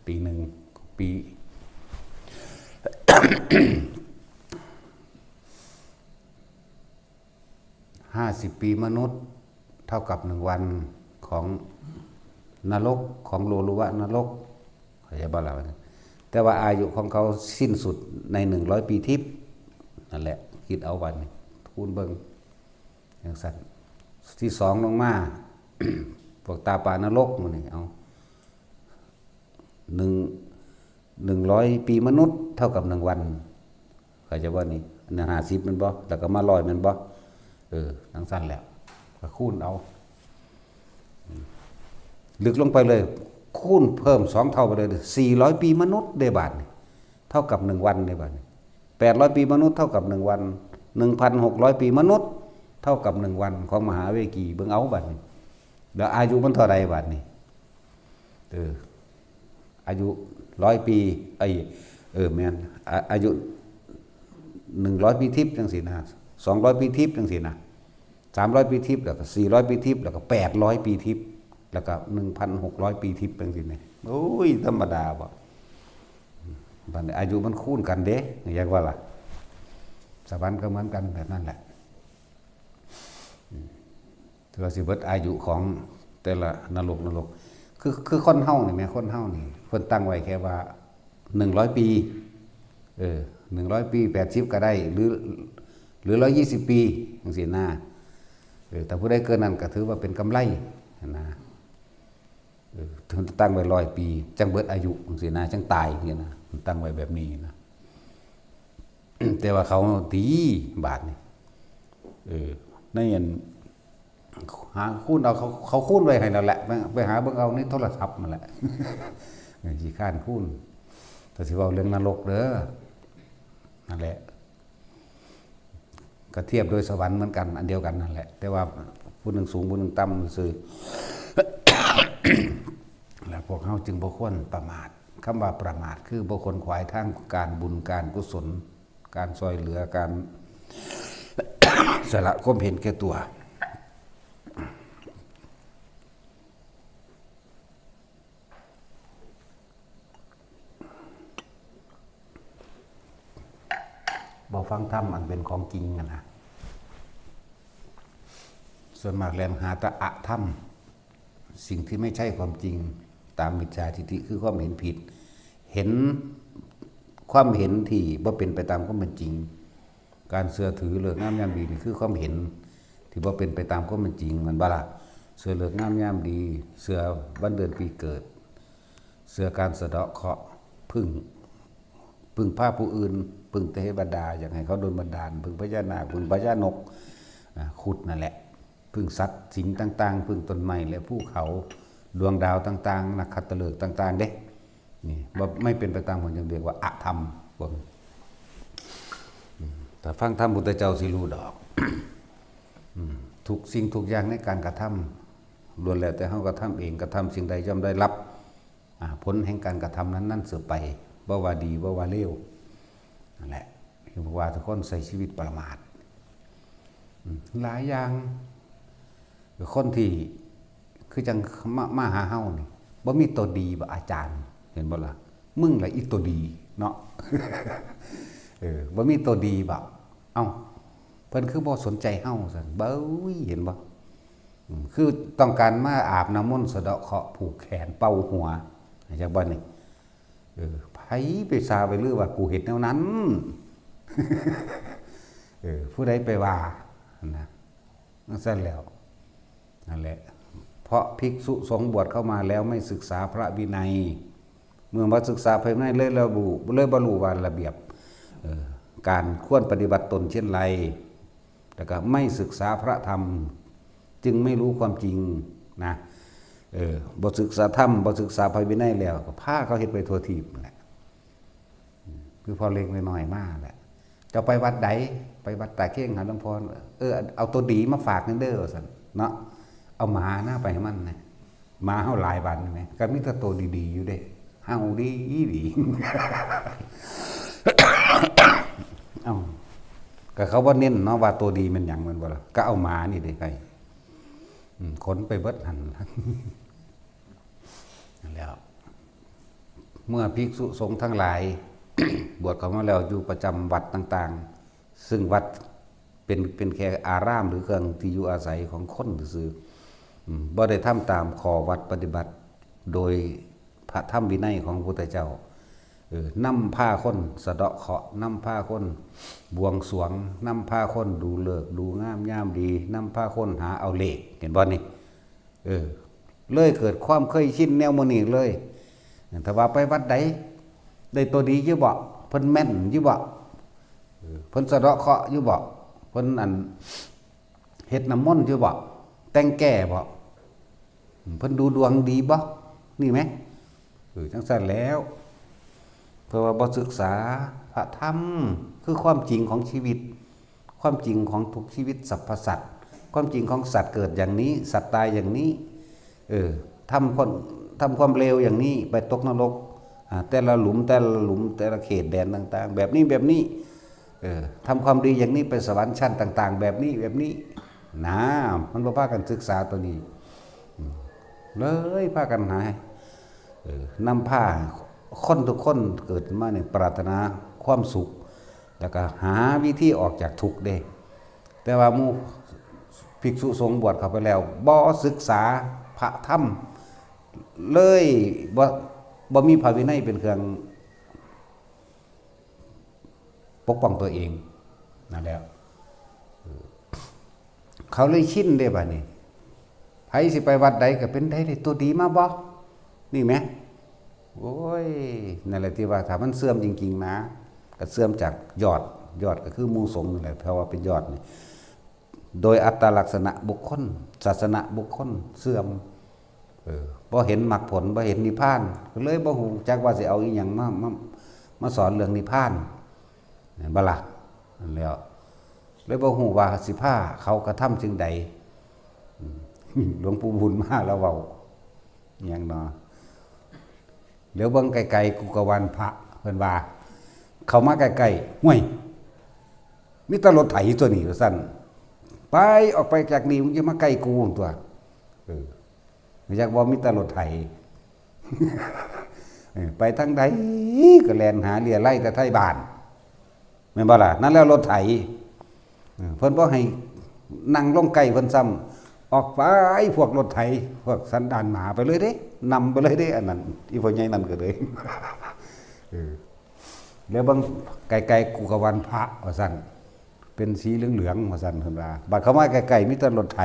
ปีหนึ่ง ปี ห้าสิบปีมนุษย์ เท่ากับหนึ่งวันของนรก ของโลลุวะนรก เข้าใจบ่ล่ะ แต่ว่าอายุของเขาสิ้นสุดในหนึ่งร้อยปีทิพย์ นั่นแหละ คิดเอาบัดนี้ คูณเบิ่ง จั่งซั้น ที่สองลงมา พวกตาปลานรกหมู่นี่ เอา หนึ่ง หนึ่งร้อยปีมนุษย์เท่ากับหนึ่งวัน เข้าใจบ่นี่ อันนั้นห้าสิบแม่นบ่ แล้วก็มาร้อยแม่นบ่ เออ จั่งซั้นแหละ ก็คูณเอา ลึกลงไปเลย คูณเพิ่มสองเท่าไปเลย สี่ร้อยปีมนุษย์เด้บาดนี่ เท่ากับหนึ่งวันเด้บาดนี่ แปดร้อยปีมนุษย์เท่ากับหนึ่งวัน หนึ่งพันหกร้อยปีมนุษย์ เท่ากับหนึ่งวันของมหาเวกี เบิ่งเอาบาดนี่ แล้วอายุมันเท่าใดบาดนี่ เออ อายุร้อยปี เอ้ย เออ แม่น อา- อายุหนึ่งร้อยปีทิพย์จั่งซี้นะ สองร้อยปีทิพย์จั่งซี้นะ สามร้อยปีทิพย์ แล้วก็สี่ร้อยปีทิพย์ แล้วก็แปดร้อยปีทิพย์ แล้วก็หนึ่งพันหกร้อยปีทิพย์จั่งซี้นี่ โอ้ย ธรรมดาบ่ บัดนี้อายุมันคูณกันเด้ อยากว่าล่ะ สวรรค์ก็เหมือนกันแบบนั้นแหละ ถือว่าสิเบิดอายุของแต่ละนรก นรก คือ คือคนเฮานี่แหม คนเฮานี่ เพิ่นตั้งไว้แค่ว่าหนึ่งร้อยปี เออ หนึ่งร้อยปี แปดสิบก็ได้ หรือ หรือ ร้อยยี่สิบปี จั่งซี้นะ เออ แต่ผู้ใดเกินนั้นก็ถือว่าเป็นกำไรนะ เออ เพิ่นตั้งไว้ร้อยปี จั่งเบิดอายุ จั่งซี้นะ จั่งตาย จั่งซี้นะ เพิ่นตั้งไว้แบบนี้นะ แต่ว่าเขาตีบาดนี่ เออ ในอัน หาคูณเอา เขา เขาคูณไว้ให้แล้วแหละ ไป ไปหาเบิ่งเอาในโทรศัพท์นั่นแหละ เออ ขี้คร้านคูณ แต่สิเว้าเรื่องนรกเด้อ นั่นแหละ ก็เทียบโดยสวรรค์เหมือนกัน อันเดียวกันนั่นแหละ แต่ว่าผู้หนึ่งสูง ผู้หนึ่งต่ำซื่อ และพวกเฮาจึงบ่ควรประมาท คำว่าประมาทคือบ่ขวนขวายทางการบุญ การกุศล การซ่อยเหลือ การสละความเห็นแก่ตัว บ่ฟังธรรมอันเป็นของจริงอะนะ ส่วนมากแล่นหาแต่อธรรม สิ่งที่ไม่ใช่ความจริง ตามมิจฉาทิฏฐิคือความเห็นผิด เห็น ความเห็นที่บ่เป็นไปตามความเป็นจริง การเชื่อถือฤกษ์งามยามดีนี่คือความเห็นที่บ่เป็นไปตามความเป็นจริง แม่นบ่ล่ะ เชื่อฤกษ์งามยามดี เชื่อวันเดือนปีเกิด เชื่อการสะเดาะเคราะห์ พึ่ง พึ่งพาผู้อื่น พึ่งเทวดา อยากให้เขาดลบันดาล พึ่งพญานาค พึ่งพญานก อ่า ครุฑนั่นแหละ พึ่งสัตว์สิงต่างๆ พึ่งต้นไม้และภูเขา ดวงดาวต่างๆ นครฤกษ์ต่างๆ เด้ นี่ บ่ ไม่เป็นไปตามความจริง เรียกว่าอธรรม พวกนี้ อืม ถ้าฟังธรรมพุทธเจ้าสิรู้ดอก อืม ทุกสิ่งทุกอย่างในการกระทำ ล้วนแล้วแต่เฮากระทำเอง กระทำสิ่งใดย่อมได้รับ อ่า ผลแห่งการกระทำนั้นๆ สืบไป บ่ว่าดี บ่ว่าเลว นั่นแหละ คือบอกว่าทุกคนใช้ชีวิตประมาท อืม หลายอย่าง คนที่ คือจั่งมา มาหาเฮานี่ บ่มีตัวดีบ่อาจารย์ เห็นบ่ล่ะ มึงล่ะอีตัวดีเนาะ เออ บ่มีตัวดีบ่ เอ้า เพิ่นคือบ่สนใจเฮาซั่น เบ้ย เห็นบ่ อืม คือต้องการมาอาบน้ำมนต์สะเดาะเคราะห์ ผูกแขน เป่าหัว จักบ่นี่ เออ ไผไปซาไปลือว่ากูเฮ็ดแนวนั้น เออ ผู้ใดไปว่า นะ จั่งซั้นแหล้ว นั่นแหละ เพราะภิกษุสงฆ์บวชเข้ามาแล้วไม่ศึกษาพระวินัย เมื่อบ่ศึกษาพระวินัยเลยระบุ เลยบ่รู้ว่าระเบียบ เอ่อ การควรปฏิบัติตนเช่นไร แล้วก็ไม่ศึกษาพระธรรม จึงไม่รู้ความจริงนะ เออ บ่ศึกษาธรรม บ่ศึกษาพระวินัยแล้ว ก็พาเขาเฮ็ดไปทั่วทีปนั่นแหละ คือพ่อเล็กน้อยมาแหละ เจ้าไปวัดใด ไปวัดตาเก้งหาหลวงพ่อ เออ เอาตัวดีมาฝากนั่นเด้อ ว่าซั่นเนาะ เอาหมานะไปให้มันนะ หมาเฮาหลายวันไหม ก็มีแต่ตัวดีๆ อยู่เด้ เฮาดีดี เอ้า ก็เขาบ่เน้นเนาะว่าตัวดีมันหยัง แม่นบ่ล่ะ ก็เอาหมานี่เด้ ให้ อืม ขนไปเบิดหั่น แล้ว เมื่อภิกษุสงฆ์ทั้งหลาย บวชเข้ามาแล้วอยู่ประจำวัดต่างๆ ซึ่งวัดเป็น เป็นแค่อารามหรือเครื่องที่อยู่อาศัยของคนซื่อๆ อืม บ่ได้ทำตามข้อวัดปฏิบัติโดยพระธรรมวินัยของพระพุทธเจ้า เออ นำพาคนสะเดาะเคราะห์ นำพาคนบวงสรวง นำพาคนดูฤกษ์ดูงามยามดี นำพาคนหาเอาเลข เห็นบ่นี่ เออ เลยเกิดความเคยชินแนวมื้อนี้เลย ถ้าว่าไปวัดใด ได้ตัวดีอยู่บ่ เพิ่นแม่นอยู่บ่ เออ เพิ่นสะเดาะเคราะห์อยู่บ่ เพิ่นอัน เฮ็ดน้ำมนต์อยู่บ่ แต่งแก้บ่ เพิ่นดูดวงดีบ่ นี่ไหม เออ จังซั่นแล้ว เพราะว่าบ่ศึกษาพระธรรม คือความจริงของชีวิต ความจริงของทุกชีวิตสรรพสัตว์ ความจริงของสัตว์เกิดอย่างนี้ สัตว์ตายอย่างนี้ เออ ทำคน ทำความเลวอย่างนี้ ไปตกนรก อ่า แต่ละหลุม แต่ละหลุม แต่ละเขตแดนต่างๆ แบบนี้ แบบนี้ เออ ทำความดีอย่างนี้ ไปสวรรค์ชั้นต่างๆ แบบนี้ แบบนี้ นะ มันบ่พากันศึกษาตัวนี้ อืม เลยพากันหา เออ นำพาคนทุกคนเกิดมาเนี่ยปรารถนาความสุข แล้วก็หาวิธีออกจากทุกข์เด้ แต่ว่าหมู่ภิกษุสงฆ์บวชเข้าไปแล้ว บ่ศึกษาพระธรรมเลย บ่ บ่มีพระวินัยเป็นเครื่องปกป้องตัวเอง นั่นแหละ เออ เขาเลยชินเด้บัดนี้ ไผสิไปวัดใดก็เป็นได้เลย ตัวดีมาบ่ นี่แหม โอ้ย นั่นแหละที่ว่าถ้ามันเสื่อมจริงๆนะ ก็เสื่อมจากยอด ยอดก็คือหมู่สงฆ์นั่นแหละ เพราะว่าเป็นยอดนี่ โดยอัตลักษณะบุคคล ศาสนบุคคลเสื่อม เออ บ่เห็นมรรคผล บ่เห็นนิพพาน ก็เลยบ่ฮู้จักว่าสิเอาอีหยังมา มา มาสอนเรื่องนิพพาน แม่นบ่ล่ะ นั่นแหล้ว เลยบ่ฮู้ว่าสิพาเขากระทำสิ่งใด อืม หลวงปู่บุญมาแล้วเว้า หยังเนาะ เหลียวเบิ่งไกลๆ กูก็หวั่นพระ เพิ่นว่า เข้ามาใกล้ๆ ห้วย มีแต่รถไถตัวนี้ ว่าซั่น ไป ออกไปจากนี่ มึงจะมาใกล้กูตัว เออ อยากว่ามีแต่รถไถ เออ ไปทางใดก็แล่นหาเรี่ยไล่แต่ไทบ้าน แม่นบ่ล่ะ นั่นแล้วรถไถ เออ เพิ่นบ่ให้นั่งลงใกล้เพิ่นซ้ำ ออกไปพวกรถไถ พวกสันดานหมาไปเลยเด้ นำไปเลยเด้ อันนั้น อีพ่อใหญ่นั่นก็เลย เออ แล้วเบิ่งไกลๆ กูก็หวั่นพระ ว่าซั่น เป็นสีเหลืองๆ ว่าซั่น เพิ่นว่า บัดเข้ามาใกล้ๆ มีแต่รถไถ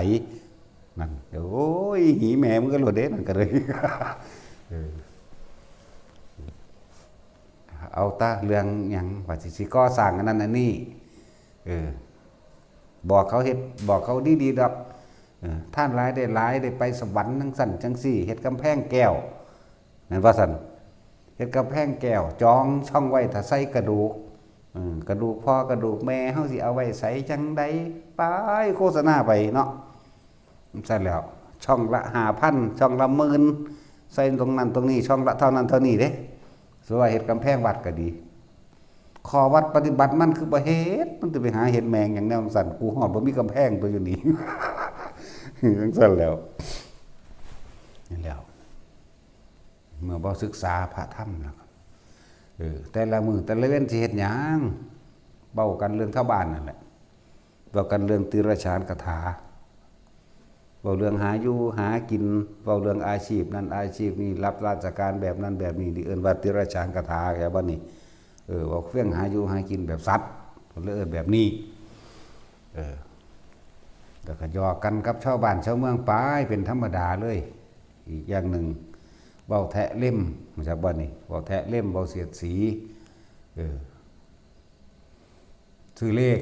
นั่น โอ้ย หีแม่มึงก็รถเด้ นั่นก็เลย เออ เอาแต่เรื่องหยัง ว่าสิ สิก่อสร้างอันนั้นอันนี้ เออ บอกเขาเฮ็ด บอกเขาดีๆ ดอก เออ ทานหลายได้หลาย ได้ไปสวรรค์จังซั่นจังซี่ เฮ็ดกำแพงแก้ว แม่นว่าซั่น เฮ็ดกำแพงแก้ว จองช่องไว้ถ้าใส่กระดูก เออ กระดูกพ่อกระดูกแม่ เฮาสิเอาไว้ใส่จังใด ไปโฆษณาไปเนาะ ซั่นแล้ว ช่องละห้าพัน ช่องละหมื่น ใส่ตรงนั้นตรงนี้ ช่องละเท่านั้นเท่านี้เด้ สมมุติว่าเฮ็ดกำแพงวัดก็ดี ข้อวัดปฏิบัติมันคือบ่เฮ็ด มันจะไปหาเฮ็ดแม่งหยังแนวจั่งซั่น กูฮอดบ่มีกำแพงตัวอยู่นี่ จั่งซั่นแล้ว นี่แล้ว เมื่อบ่ศึกษาพระธรรมแล้วก็ เออ แต่ละมื้อแต่ละเว็นสิเฮ็ดหยัง เว้ากันเรื่องชาวบ้านนั่นแหละ เว้ากันเรื่องติรฉานคาถา เว้าเรื่องหาอยู่หากิน เว้าเรื่องอาชีพนั่นอาชีพนี่ รับราชการแบบนั้นแบบนี้ นี่เอิ้นว่าติรฉานคาถา แกว่านี่ เออ เว้าเรื่องหาอยู่หากินแบบสัตว์ เพิ่นเลยเอิ้นแบบนี้ เออ แล้วก็หยอกกันกับชาวบ้านชาวเมืองไปเป็นธรรมดาเลย อีกอย่างหนึ่ง เว้าแทะเล็ม รู้จักบ่นี่ เว้าแทะเล็ม เว้าเสียดสี เออ ซื้อเลข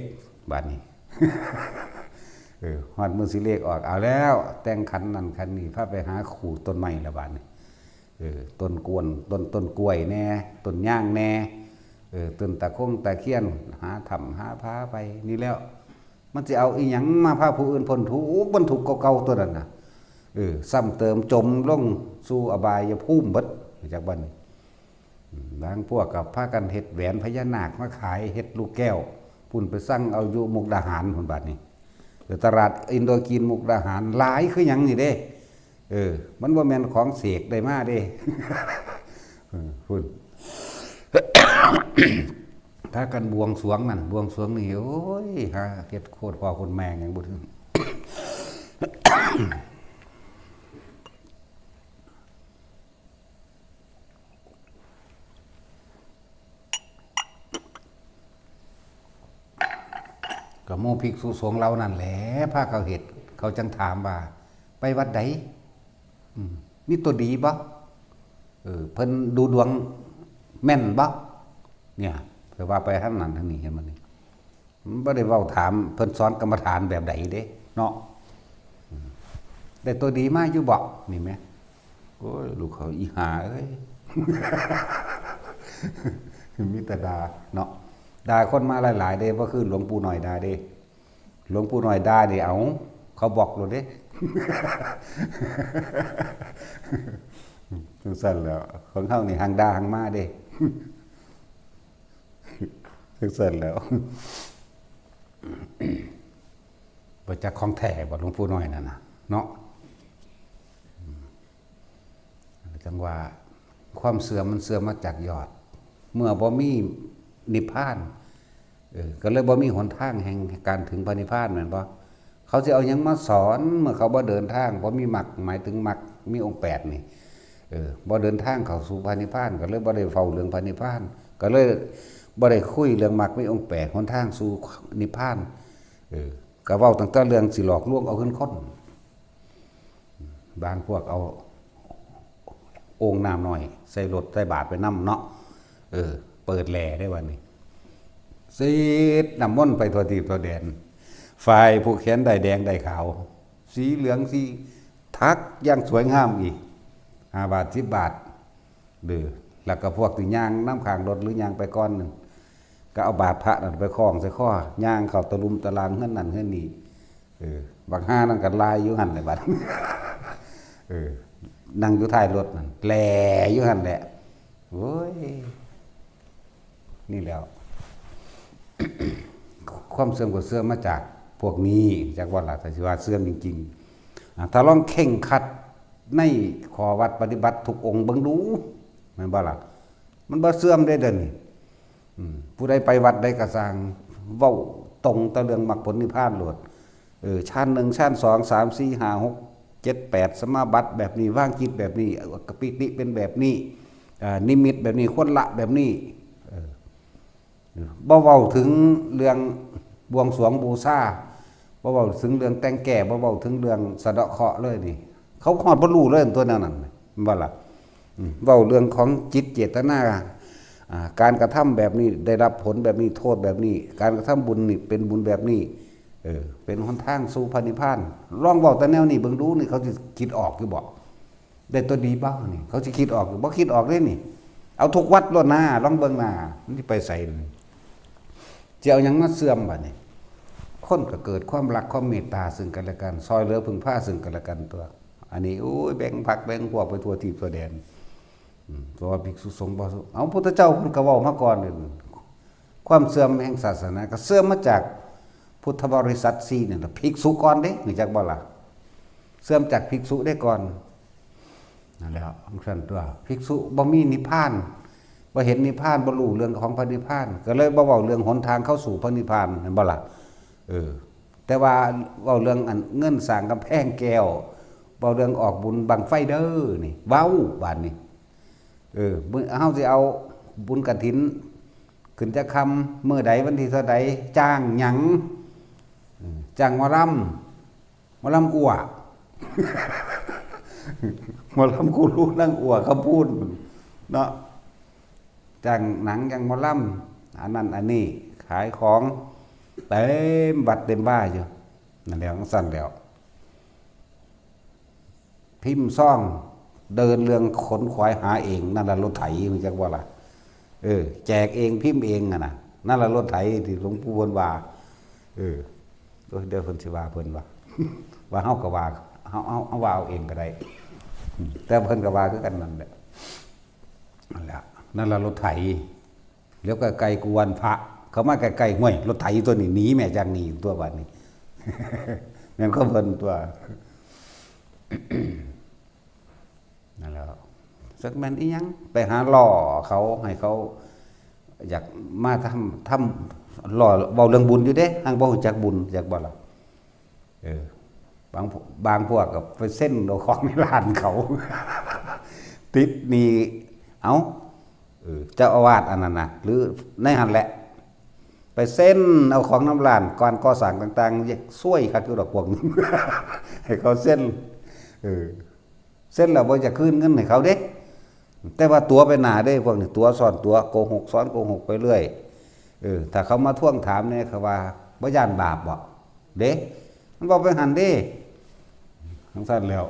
บาดนี้ เออ ฮอดมื้อซื้อเลขออก เอาแล้ว แต่งขันนั่นขันนี่ พาไปหาขูดต้นไม้ละบาดนี้ เออ ต้นกวน ต้น ต้นกล้วยแน่ ต้นยางแน่ เออ ต้นตะคงตะเคียน หาถ้ำหาผาไป นี่แล้ว มันสิเอาอีหยังมาพาผู้อื่นพ้นทุกข์ มันทุกข์เก่าๆ ตัวนั้นน่ะ เออ ซ้ำเติมจมลงสู่อบายภูมิเบิด รู้จักบ่นี่ อืม บางพวกก็พากันเฮ็ดแหวนพญานาคมาขาย เฮ็ดลูกแก้ว พ คุณไปสั่งเอาอยู่มุกดาหารคุณบาดนี้ แต่ตลาดอินโดจีนมุกดาหารหลายคือหยังนี่เด้ เออ มันบ่แม่นของเสกได้มาเด้ เออคุณ ถ้ากันบวงสรวงนั่น บวงสรวงนี่ โอ้ย หาเฮ็ดโคตรพ่อโคตรแม่หยังบ่ถึง ก็หมู่ภิกษุสงฆ์เหล่านั้นแหละ พาเขาเฮ็ด เขาจังถามว่า ไปวัดใด อืม มีตัวดีบ่ เออ เพิ่นดูดวงแม่นบ่ เนี่ย เพิ่นว่าไปทางนั้นทางนี้ เห็นบ่นี่ มันบ่ได้เว้าถาม เพิ่นสอนกรรมฐานแบบใดเด้ เนาะ อืม ได้ตัวดีมาอยู่บ่ นี่แหม โอ้ย ลูกเขาอีห่าเอ้ย มีแต่ด่าเนาะ ด่าคนมาหลายๆเด้ บ่คือหลวงปู่น้อยด่าเด้ หลวงปู่น้อยด่านี่ เอา เขาบล็อกโลดเด้ จังซั่นแหล้ว ของเฮานี่หังด่าหังมาเด้ จังซั่นแหล้ว บ่จักของแท้บ่ หลวงปู่น้อยนั่นน่ะ เนาะ จังว่าความเสื่อมมันเสื่อมมาจากยอด เมื่อบ่มีนิพพาน เออ ก็เลยบ่มีหนทางแห่งการถึงพระนิพพาน แม่นบ่ เขาสิเอาหยังมาสอน เมื่อเขาบ่เดินทาง บ่มีมรรค หมายถึงมรรคมีองค์แปดนี่ เออ บ่เดินทางเข้าสู่พระนิพพาน ก็เลยบ่ได้เว้าเรื่องพระนิพพาน ก็เลยบ่ได้คุยเรื่องมรรคมีองค์แปด หนทางสู่นิพพาน เออ ก็เว้าตั้งแต่เรื่องสิหลอกลวงเอาเงินคน บางพวกเอาโอ่งน้ำน้อย ใส่รถใส่บาตรไปนำเนาะ เออ เปิดแหล่ได้วันนี้ สีดน้ำมนต์ไปทั่วทีปทั่วแดน ฝ่ายผู้แขนได้แดงได้ขาว สีเหลืองสีทักอย่างสวยงามอีก ห้าบาท สิบบาท เด้อ แล้วก็พวกที่ย่างนำข้างรถหรือย่างไปก่อนนั่น ก็เอาบาตรพระนั่นไปคล้องใส่คอ ย่างเข้าตะลุมตะลางเฮือนนั่นเฮือนนี่ เออ บักห่านั่นก็ลายอยู่หั่นแหละบัด เออ นั่งอยู่ท้ายรถนั่น แหล่อยู่หั่นแหละ โอ้ย นี่แหล้ว ความเสื่อมก็เสื่อมมาจากพวกนี้ จักว่าล่ะ ถ้าสิว่าเสื่อมจริงๆ อ่ะ ถ้าลองเคร่งครัดในข้อวัดปฏิบัติทุกองค์เบิ่งดู แม่นบ่ล่ะ มันบ่เสื่อมเด้เดี๋ยวนี้ อืม ผู้ใดไปวัดใดก็ซ่าง เว้าตรงแต่เรื่องมรรคผลนิพพานโลด เออ ชั้นหนึ่ง ชั้นสอง สาม สี่ ห้า หก เจ็ด แปด สมาบัติแบบนี้ วางจิตแบบนี้ เออ ปิติเป็นแบบนี้ เอ่อ นิมิตแบบนี้ ควรละแบบนี้ เออ บ่เว้าถึงเรื่องบวงสรวงบูชา บ่เว้าถึงเรื่องแต่งแก้ บ่เว้าถึงเรื่องสะเดาะเคราะห์เลยนี่ เขาฮอดบ่รู้เลยตัวแนวนั้น แม่นบ่ล่ะ อืม เว้าเรื่องของจิตเจตนา อ่า การกระทำแบบนี้ได้รับผลแบบนี้ โทษแบบนี้ การกระทำบุญนี่เป็นบุญแบบนี้ เออ เป็นหนทางสู่พระนิพพาน ลองเว้าแต่แนวนี้เบิ่งดูนี่ เขาสิคิดออกอยู่บ่ ได้ตัวดีบ่นี่ เขาสิคิดออกอยู่บ่ คิดออกเด้นี่ เอาทุกวัดโลดนา ลองเบิ่งนา มันสิไปไสนี่ สิเอาหยังมาเสื่อมบัดนี้ คนก็เกิดความรักความเมตตาซึ่งกันและกัน ซ่อยเหลือพึ่งพาซึ่งกันและกันตัว อันนี้ โอ้ย แบ่งพรรคแบ่งพวกไปทั่วทีปทั่วแดน อืม เพราะว่าภิกษุสงฆ์บ่ เอาพุทธเจ้าเพิ่นก็เว้ามาก่อนเด้ ความเสื่อมแห่งศาสนาก็เสื่อมมาจากพุทธบริษัทสี่นี่ล่ะ ภิกษุก่อนเด้ รู้จักบ่ล่ะ เสื่อมจากภิกษุเด้ก่อน นั่นแหละ ของท่านตัว ภิกษุบ่มีนิพพาน บ่เห็นนิพพาน บ่รู้เรื่องของพระนิพพาน ก็เลยบ่เว้าเรื่องหนทางเข้าสู่พระนิพพาน แม่นบ่ล่ะ เออ แต่ว่าเว้าเรื่องอันเงินสร้างกำแพงแก้ว เว้าเรื่องออกบุญบั้งไฟเด้อนี่ เว้าบาดนี้ เออ มื้อ เฮาสิเอาบุญกฐิน ขึ้นจักค่ำ มื้อใดวันที่เท่าใด จ้างหยัง อืม จ้างหมอลำ หมอลำอั่ว หมอลำกูรูนางอั่วคำพูนเนาะ จ้างหนัง จ้างหมอลำ อันนั้นอันนี้ ขายของเต็มวัดเต็มบ้าอยู่ นั่นแหละ จั่งซั้นแหล้ว พิมพ์ซอง เดินเรื่องขนขวายหาเอง นั่นล่ะรถไถ รู้จักบ่ล่ะ เออ แจกเอง พิมพ์เองอะนะ นั่นล่ะรถไถที่หลวงปู่เพิ่นว่า เออ โอ้ย เดี๋ยวเพิ่นสิว่าเพิ่นว่า ว่าเฮาก็ว่า เฮา เฮา เฮาว่าเอาเองก็ได้ อืม แต่เพิ่นก็ว่าคือกันนั่นแหละ นั่นแหละ นั่นล่ะรถไถ แล้วก็ไกลกวนพระ เขามาใกล้ๆ ห้วย รถไถตัวนี้หนีแม่จากหนีตัวบัดนี้ แม่นความเพิ่นตัว นั่นแหละ จักแม่นอีหยัง ไปหาล่อเขา ให้เขา อยากมาทำ ทำ ล่อ เว้าเรื่องบุญอยู่เด้ หังบ่ฮู้จักบุญ จักบ่ล่ะ เออ บาง บางพวกก็ไปเซ็นเอาของในร้านเขา ติดหนี้ เอ้า เออ เจ้าอาวาสอันนั้นน่ะ หรือในหั่นแหละ ไปเซ็นเอาของนำร้าน ก่อนก่อสร้างต่างๆ ซวยคักอยู่ดอกพวกนี้ ให้เขาเซ็น เออ เซ็นแล้วบ่จะคืนเงินให้เขาเด้ แต่ว่าตั๋วไปหน้าเด้ พวกนี้ตั๋วซ้อนตั๋ว โกหกซ้อนโกหกไปเรื่อย เออ ถ้าเขามาทวงถามเนี่ย เขาว่า "บ่ย้านบาปบ่" เด้ มันบ่ไปหั่นเด้ จั่งซั้นแล้ว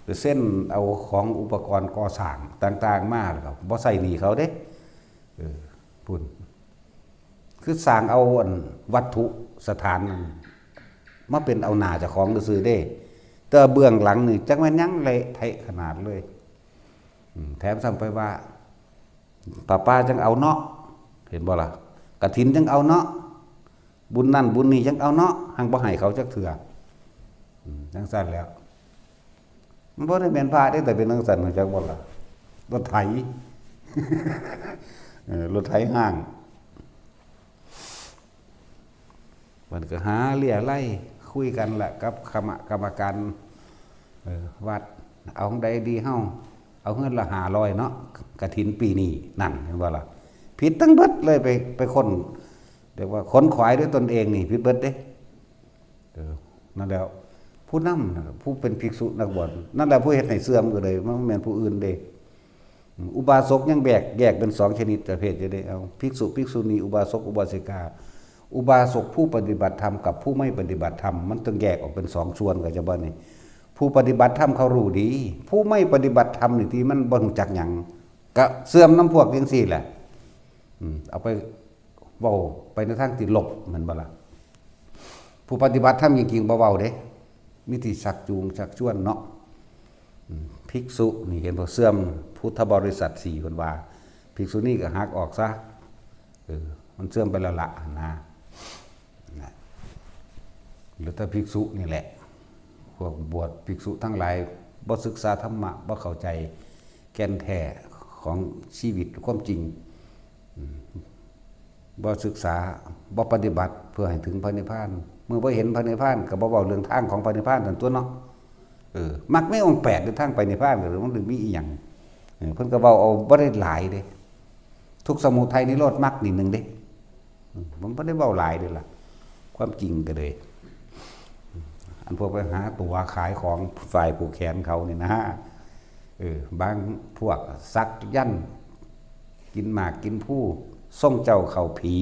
ไปเซ็นเอาของอุปกรณ์ก่อสร้างต่างๆ มา แล้วก็บ่ใช้หนี้เขาเด้ เออ พุ้น คือสร้างเอาอันวัตถุสถานนั่น มาเป็นเอาหน้าเจ้าของซื่อๆเด้ แต่เบื้องหลังนี่จักแม่นหยังเละเทะขนาดเลย อืม แถมซ้ำไปว่า "ป้าๆจั่งเอาเนาะ" เห็นบ่ล่ะ "กฐินจั่งเอาเนาะ บุญนั่นบุญนี่จั่งเอาเนาะ" หังบ่ให้เขาจักเทื่อ อืม จั่งซั้นแล้ว มันบ่ได้แม่นพระเด้ แต่เป็นจั่งซั้น รู้จักบ่ล่ะ รถไถ เออ รถไถฮ้าง มันก็หาเรี่ยไล่คุยกันละกับคณะกรรมการ เออ วัด "เอาของใดดีเฮา เอาเฮือนละห้าร้อยเนาะ กฐินปีนี้" นั่น เห็นบ่ล่ะ ผิดทั้งเบิดเลย ไป ไปค้น เรียกว่าขนขวายด้วยตนเองนี่ ผิดเบิดเด้ เออ นั่นแหล้ว ผู้นำน่ะ ผู้เป็นภิกษุนักบวช นั่นแหละผู้เฮ็ดให้เสื่อมก็เลย มันบ่แม่นผู้อื่นเด้ อืม อุบาสกยังแบ่งแยกเป็นสองชนิดประเภทอยู่เด้ เอา ภิกษุ ภิกษุณี อุบาสก อุบาสิกา อุบาสกผู้ปฏิบัติธรรมกับผู้ไม่ปฏิบัติธรรม มันต้องแยกออกเป็นสองส่วน เข้าใจบ่นี่ ผู้ปฏิบัติธรรมเขารู้ดี ผู้ไม่ปฏิบัติธรรมนี่ที่มันบ่รู้จักหยัง ก็เสื่อมนำพวกจั่งซี้แหละ อืม เอาไปเว้าไปในทางที่ลบ แม่นบ่ล่ะ ผู้ปฏิบัติธรรมจริงๆบ่เว้าเด้ มีที่ชักจูงชักชวนเนาะ อืม ภิกษุนี่เห็นบ่ เสื่อมพุทธบริษัทสี่ เพิ่นว่า ภิกษุณีก็หักออกซะ เออ มันเสื่อมไปแล้วละนะ นะ เหลือแต่ภิกษุนี่แหละ พวกบวชภิกษุทั้งหลายบ่ศึกษาธรรมะ บ่เข้าใจแก่นแท้ของชีวิตความจริง อืม บ่ศึกษา บ่ปฏิบัติเพื่อให้ถึงพระนิพพาน เมื่อบ่เห็นพระนิพพานก็บ่เว้าเรื่องทางของพระนิพพานนั่นตั๊วเนาะ เออ มรรคมีองค์แปดในทางไปนิพพานก็มันมีอีหยัง เออ เพิ่นก็เว้าเอาบ่ได้หลายเด้ ทุกข์สมุทัยนิโรธมรรคนี่หนึ่งเด้ อืม มันบ่ได้เว้าหลายเด้ล่ะ ความจริงก็เลย อันพวกไปหาตั๋วขายของฝ่ายผูกแขนเขานี่นะ เออ บางพวกสักยันต์ กินหมากกินพลู ส่งเจ้าเข้าผี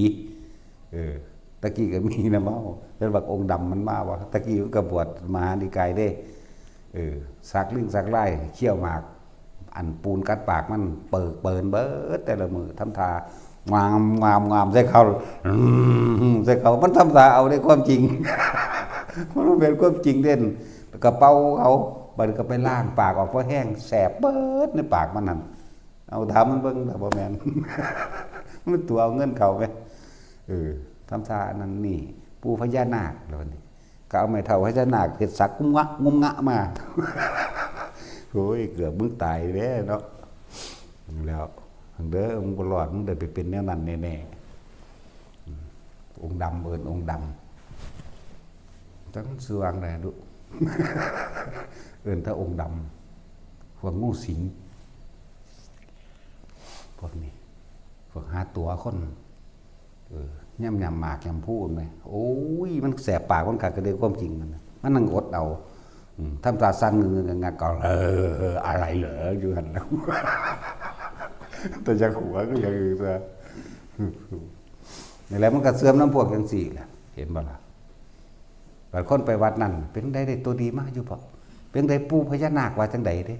เออ ตะกี้ก็มีนะเมา เป็นบักองค์ดำมันมาว่า ตะกี้มันก็บวชมหานิกายเด้ เออ สักลิงสักลาย เขี้ยวหมาก อันปูนกัดปากมันเปิกเปินเบิดแต่ละมื้อ ทำท่า งาม งาม งามใส่เขา อืม ใส่เขา มันทำท่าเอาในความจริง มันเป็นความจริงเด่น กระเป๋าเขา บัดนี้ก็ไปล้างปากออก เพราะแห้งแสบเบิดในปากมันนั่น เอาถามมันเบิ่ง แต่บ่แม่น มันตั๋วเอาเงินเขาไหม เออ ทำท่าอันนั้นนี่ ปู่พญานาคแล้วนี่ ก็เอาไม้เท้าพญานาคเฮ็ดสักงุ้มงะงุ้มงะมา โอ้ย เกือบมึงตายแล้วเนาะ แล้ว เด้อ มึงบ่รอด มึงได้ไปเป็นแนวนั้นแน่ๆ องค์ดำ เอิ้นองค์ดำ จักมันชื่อว่าจั่งใดดุ เอิ้นแต่องค์ดำ พวกงูสิง พวกนี้ พวกหาตั๋วคน เออ ย่ำๆ หมากย่ำพลูแหม โอ้ย มันแสบปากมันคัก ก็ได้ความจริงมันน่ะ มันนั่งอดเอา อืม ทำตาสั่นงึงๆ งักๆ ก็ "เออ อะไรเหรอ" อยู่หั่นแหละ แต่อยากหัวก็อยากอือซะ นี่แหละมันก็เสื่อมนำพวกจั่งซี้แหละ เห็นบ่ล่ะ บางคนไปวัดนั่น เป็นไดได้ตัวดีมาอยู่บ่ เป็นไดปู่พญานาคว่าจั่งใดเด้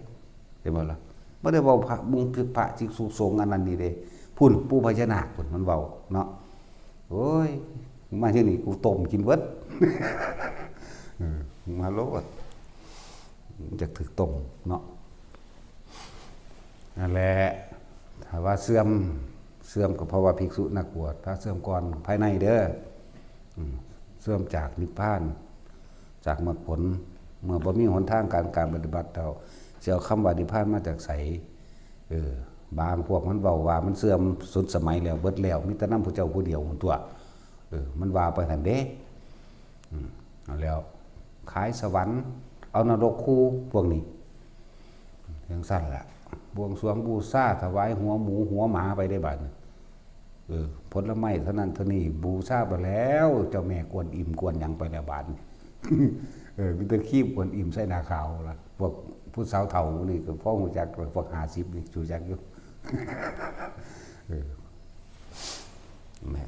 เห็นบ่ล่ะ บ่ได้เว้าพระมุงพระภิกษุสงฆ์อันนั้นนี่เด้ พุ้นปู่พญานาคพุ้นมันเว้าเนาะ โอ้ย มาที่นี่กูต้มกินเบิด เออ มาโลด จักถืกต้มเนาะ นั่นแหละ ถ้าว่าเสื่อม เสื่อมก็เพราะว่าภิกษุนักบวชพาเสื่อมก่อนภายในเด้อ อืม เสื่อมจากนิพพาน จากมรรคผล เมื่อบ่มีหนทางการ การปฏิบัติแล้ว สิเอาคำว่านิพพานมาจากไส เออ บางพวกมันเว้าว่ามันเสื่อมสุดสมัยแล้ว เบิดแล้ว มีแต่นำผู้เจ้าผู้เดียวหั้นตั๊ว เออ มันว่าไปหั่นเด้ อืม เอาแล้ว ขายสวรรค์ เอานรกคู่ พวกนี้ จั่งซั้นล่ะ บวงสรวงบูชา ถวายหัวหมูหัวหมาไปได้บาดนี้ เออ ผลไม้เท่านั้นเท่านี้ บูชาไปแล้ว เจ้าแม่กวนอิมกวนหยังไปแล้วบาดนี้ เออ มีแต่ครีมกวนอิมใส่หน้าขาวล่ะ พวกผู้สาวเฒ่านี่ก็พอรู้จัก พวกห้าสิบนี่รู้จักอยู่ เออ แม่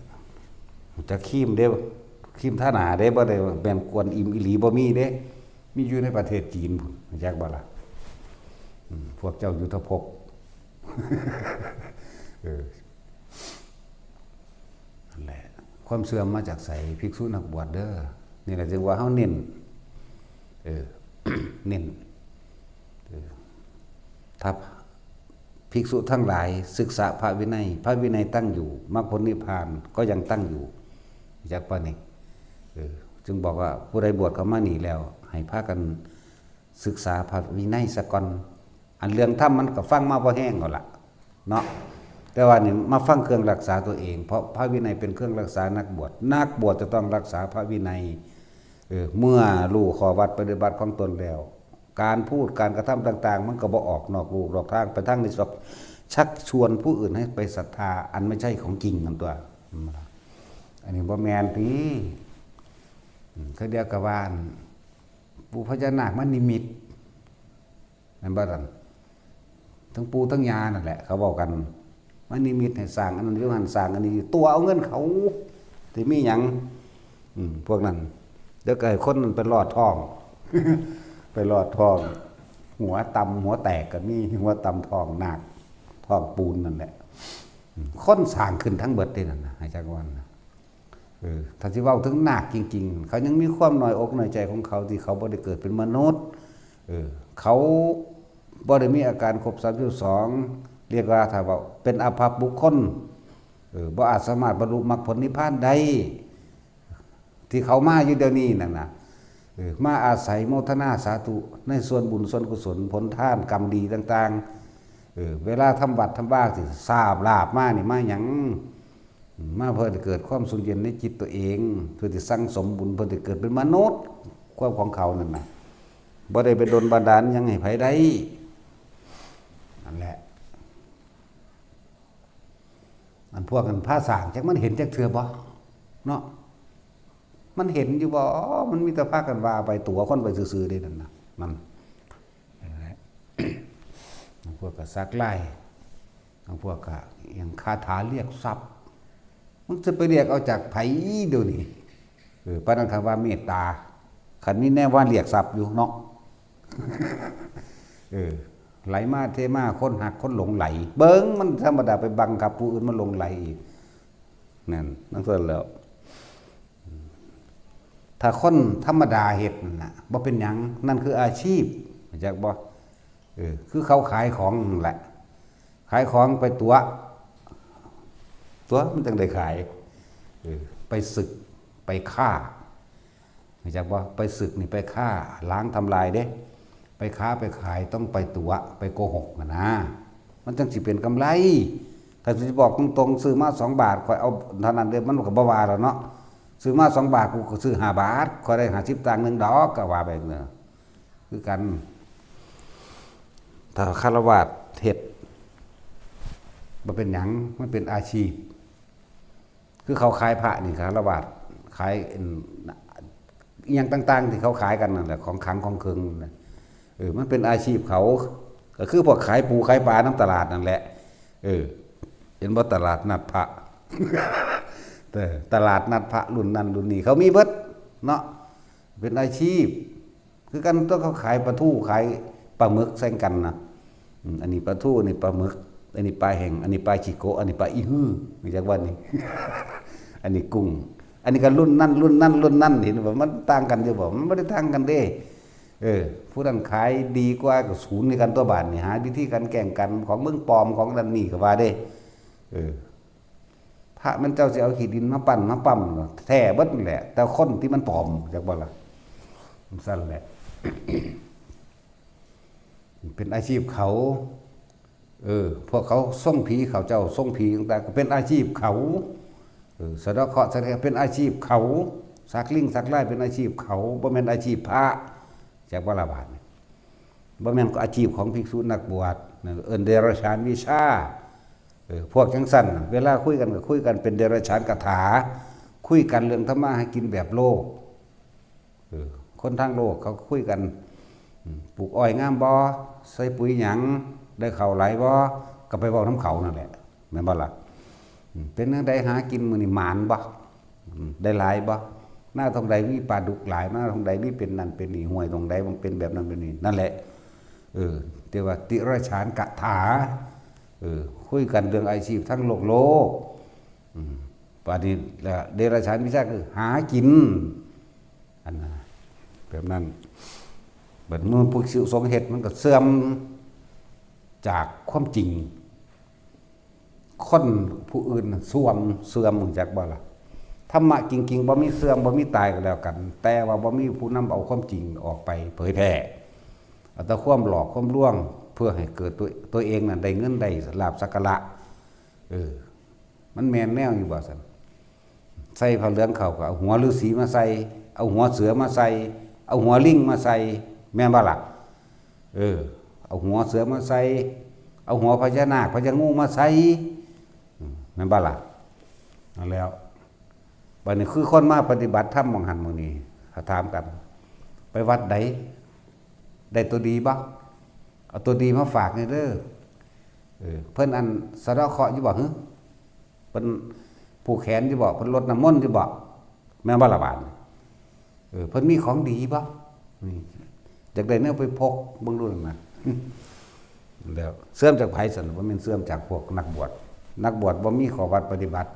น จักครีมเด้ ครีมทาหน้าเด้ บ่ได้แม่นกวนอิมอีหลี บ่มีเด้ มีอยู่ในประเทศจีนพุ้น รู้จักบ่ล่ะ อืม พวกเจ้ายุทธภพ เออ นั่นแหละ ความเสื่อมมาจากไส ภิกษุนักบวชเด้อ นี่แหละจึงว่าเฮาเน้น เออ เน้น เออ ถ้าภิกษุทั้งหลายศึกษาพระวินัย พระวินัยตั้งอยู่ มรรคผลนิพพานก็ยังตั้งอยู่ จักปะนี่ เออ จึงบอกว่าผู้ใดบวชเข้ามานี่แล้ว ให้พากันศึกษาพระวินัยซะก่อน อันเรื่องธรรมมันก็ฟังมาพอแห้งแล้วล่ะ เนาะ แต่ว่านี่มาฟังเครื่องรักษาตัวเอง เพราะพระวินัยเป็นเครื่องรักษานักบวช นักบวชจะต้องรักษาพระวินัย เออ เมื่อรู้ข้อวัดปฏิบัติของตนแล้ว การพูดการกระทำต่างๆ มันก็บ่ออกนอกลู่นอกทาง ไปทางที่ชักชวนผู้อื่นให้ไปศรัทธาอันไม่ใช่ของจริงนั่นตั๊ว อันนี้บ่แม่นติ อืม เขาเดียวกับว่าอันปู่พญานาคมานิมิต แม่นบ่ล่ะ ทั้งปู่ทั้งย่านั่นแหละ เขาเว้ากัน มานิมิตให้สร้างอันนั้นอยู่หั่น สร้างอันนี้อยู่ ตั๋วเอาเงินเขา สิมีหยัง อืม พวกนั้น แล้วก็ให้คนมันไปลอดท้อง ไปลอดท้อง หัวต่ำหัวแตกก็มี หัวต่ำท้องนาค ท้องปูนนั่นแหละ อืม คนสร้างขึ้นทั้งเบิดเด้นั่นน่ะ ให้จักวันน่ะ เออ ถ้าสิเว้าถึงนาคจริงๆ เขายังมีความน้อยอกน้อยใจของเขาที่เขาบ่ได้เกิดเป็นมนุษย์ เออ เขาบ่ได้มีอาการครบสามสิบสอง เรียกว่าถ้าว่าเป็นอภัพบุคคล เออ บ่อาจสามารถบรรลุมรรคผลนิพพานได้ ที่เขามาอยู่เดี๋ยวนี้นั่นน่ะ เออ มาอาศัยโมทนาสาธุในส่วนบุญส่วนกุศลผลทานกรรมดีต่างๆ เออ เวลาทำวัดทำวาสิสาบลาบมานี่มาหยัง มาเพื่อจะเกิดความสุขเย็นในจิตตัวเอง เพื่อจะสั่งสมบุญ เพื่อจะเกิดเป็นมนุษย์ ความของเขานั่นน่ะ บ่ได้ไปดลบันดาลหยังให้ไผได้ นั่นแหละ อันพวกกันพาสร้างจักมันเห็นจักเทื่อบ่ เนาะ มันเห็นอยู่บ่ มันมีแต่พากันว่าไปตั๋วคนไปซื่อๆ เด้นั่นน่ะ นั่น นั่นแหละ บางพวกก็สักลาย บางพวกก็อิหยังคาถาเรียกทรัพย์ มันจะไปเรียกเอาจากไผเดี๋ยวนี้ เออ ปานนั้นเขาว่าเมตตา คันนี้แน่ว่าเรียกทรัพย์อยู่เนาะ เออ ไหลมาเทมา คนฮักคนหลงไหล เบิ่งมันธรรมดาไปบังคับผู้อื่นมาหลงไหลอีก นั่น นั่นส่วนแล้ว ถ้าคนธรรมดาเฮ็ดนั่นน่ะ บ่เป็นหยัง นั่นคืออาชีพ รู้จักบ่ เออ คือเขาขายของนั่นแหละ ขายของไปตั๋ว ตั๋วมันจั่งได้ขาย เออ ไปสึก ไปฆ่า รู้จักบ่ ไปสึกนี่ไปฆ่า ล้างทำลายเด้ ไปค้าไปขายต้องไปตั๋ว ไปโกหกหั้นนะ มันจั่งสิเป็นกำไร ถ้าสิบอกตรงๆ ซื้อมาสองบาท ข้อยเอาเท่านั้นเด้ มันก็บ่ว่าแล้วเนาะ ซื้อมาสองบาท กูก็ซื้อห้าบาท ข้อยได้ห้าสิบตังค์หนึ่งดอก ก็ว่าไปเนาะ คือกัน ถ้าฆราวาสเฮ็ด บ่เป็นหยัง มันเป็นอาชีพ คือเขาขายพระนี่ ฆราวาสขายอิหยังต่างๆ ที่เขาขายกันนั่นแหละ ของขลังของเคิงนั่นแหละ เออ มันเป็นอาชีพเขา ก็คือพวกขายปูขายปลานำตลาดนั่นแหละ เออ เห็นบ่ ตลาดนัดพระ เออ ตลาดนัดพระรุ่นนั้นรุ่นนี้ เขามีเบิดเนาะ เป็นอาชีพ คือกันตั๊ว เขาขายปลาทูขายปลาหมึกแข่งกันนะ อืม อันนี้ปลาทู อันนี้ปลาหมึก อันนี้ปลาแห้ง อันนี้ปลาขี้โกะ อันนี้ปลาอีฮื้อ รู้จักว่านี่ อันนี้กุ้ง อันนี้ก็รุ่นนั้น รุ่นนั้น รุ่นนั้น เห็นบ่ มันต่างกันอยู่บ่ มันบ่ได้ต่างกันเด้ เออ ผู้นั้นขายดีกว่าก็ศูนย์ในกันตั๊ว บาดนี่ หาวิธีการแข่งกันของเมืองปลอมของนั่นนี่ก็ว่าเด้ เออ พระมันเจ้าสิเอาขี้ดินมาปั้นมาปั๊ม แท้เบิดนั่นแหละ แต่คนที่มันปลอม จักบ่ล่ะ มันซั่นแหละ เป็นอาชีพเขา เออ พวกเขาส่งผี เขาเจ้าส่งผีต่างๆ ก็เป็นอาชีพเขา เออ สะเดาะเคราะห์สักแค่เป็นอาชีพเขา สักลิงสักลายเป็นอาชีพเขา บ่แม่นอาชีพพระ จักบ่ล่ะบาดนี้ บ่แม่นอาชีพของภิกษุนักบวช นั่นเอิ้นเดรัจฉานวิชา เออ พวกจังซั่นน่ะ เวลาคุยกันก็คุยกันเป็นเดรัจฉานคาถา คุยกันเรื่องทำมาหากินแบบโลก เออ คนทางโลกเขาคุยกัน อืม ปลูกอ้อยงามบ่ ใส่ปุ๋ยหยัง ได้ข้าวหลายบ่ ก็ไปเว้านำเขานั่นแหละ แม่นบ่ล่ะ อืม เป็นจั่งใดหากินมื้อนี้หมานบ่ อืม ได้หลายบ่ นาตรงใดมีปลาดุกหลาย นาตรงใดมีเป็นนั่นเป็นนี่ ห้วยตรงใดมันเป็นแบบนั้นเป็นนี่ นั่นแหละ เออ เรียกว่าเดรัจฉานคาถา เออ คุยกันเรื่องอาชีพทั้งโลกโลก อืม บาดนี้ละเดรัจฉานวิชาคือหากิน อันน่ะ แบบนั้น บัดเมื่อภิกษุสงฆ์เฮ็ดมันก็เสื่อมจากความจริง คนผู้อื่นน่ะเสื่อม เสื่อม รู้จักบ่ล่ะ ธรรมะจริงๆ บ่มีเสื่อม บ่มีตายก็แล้วกัน แต่ว่าบ่มีผู้นำเอาความจริงออกไปเผยแพร่ เอาแต่ความหลอกความลวง เพื่อให้เกิดตัว ตัวเองน่ะได้เงินได้ลาภสักการะ เออ มันแม่นแนวอยู่บ่ซั่น ใส่ผ้าเหลืองเข้าก็เอาหัวฤาษีมาใส่ เอาหัวเสือมาใส่ เอาหัวลิงมาใส่ แม่นบ่ล่ะ เออ เอาหัวเสือมาใส่ เอาหัวพญานาคพญางูมาใส่ อืม แม่นบ่ล่ะ นั่นแล้ว บัดนี้คือคนมาปฏิบัติธรรมหม่องหั่นหม่องนี้ เขาถามกัน ไปวัดใด ได้ตัวดีบ่ เอาตัวดีมาฝากแหน่เด้อ เออ เพิ่นอันสะเดาะเคราะห์อยู่บ่หึ เพิ่นผูกแขนอยู่บ่ เพิ่นรดน้ำมนต์อยู่บ่ แม่นบ่ล่ะบาดนี้ เออ เพิ่นมีของดีบ่ นี่ อยากได้แนวไปพกเบิ่งดูนั่นนะ แล้วเสื่อมจากไผซั่น บ่แม่นเสื่อมจากพวกนักบวช นักบวชบ่มีข้อวัดปฏิบัติ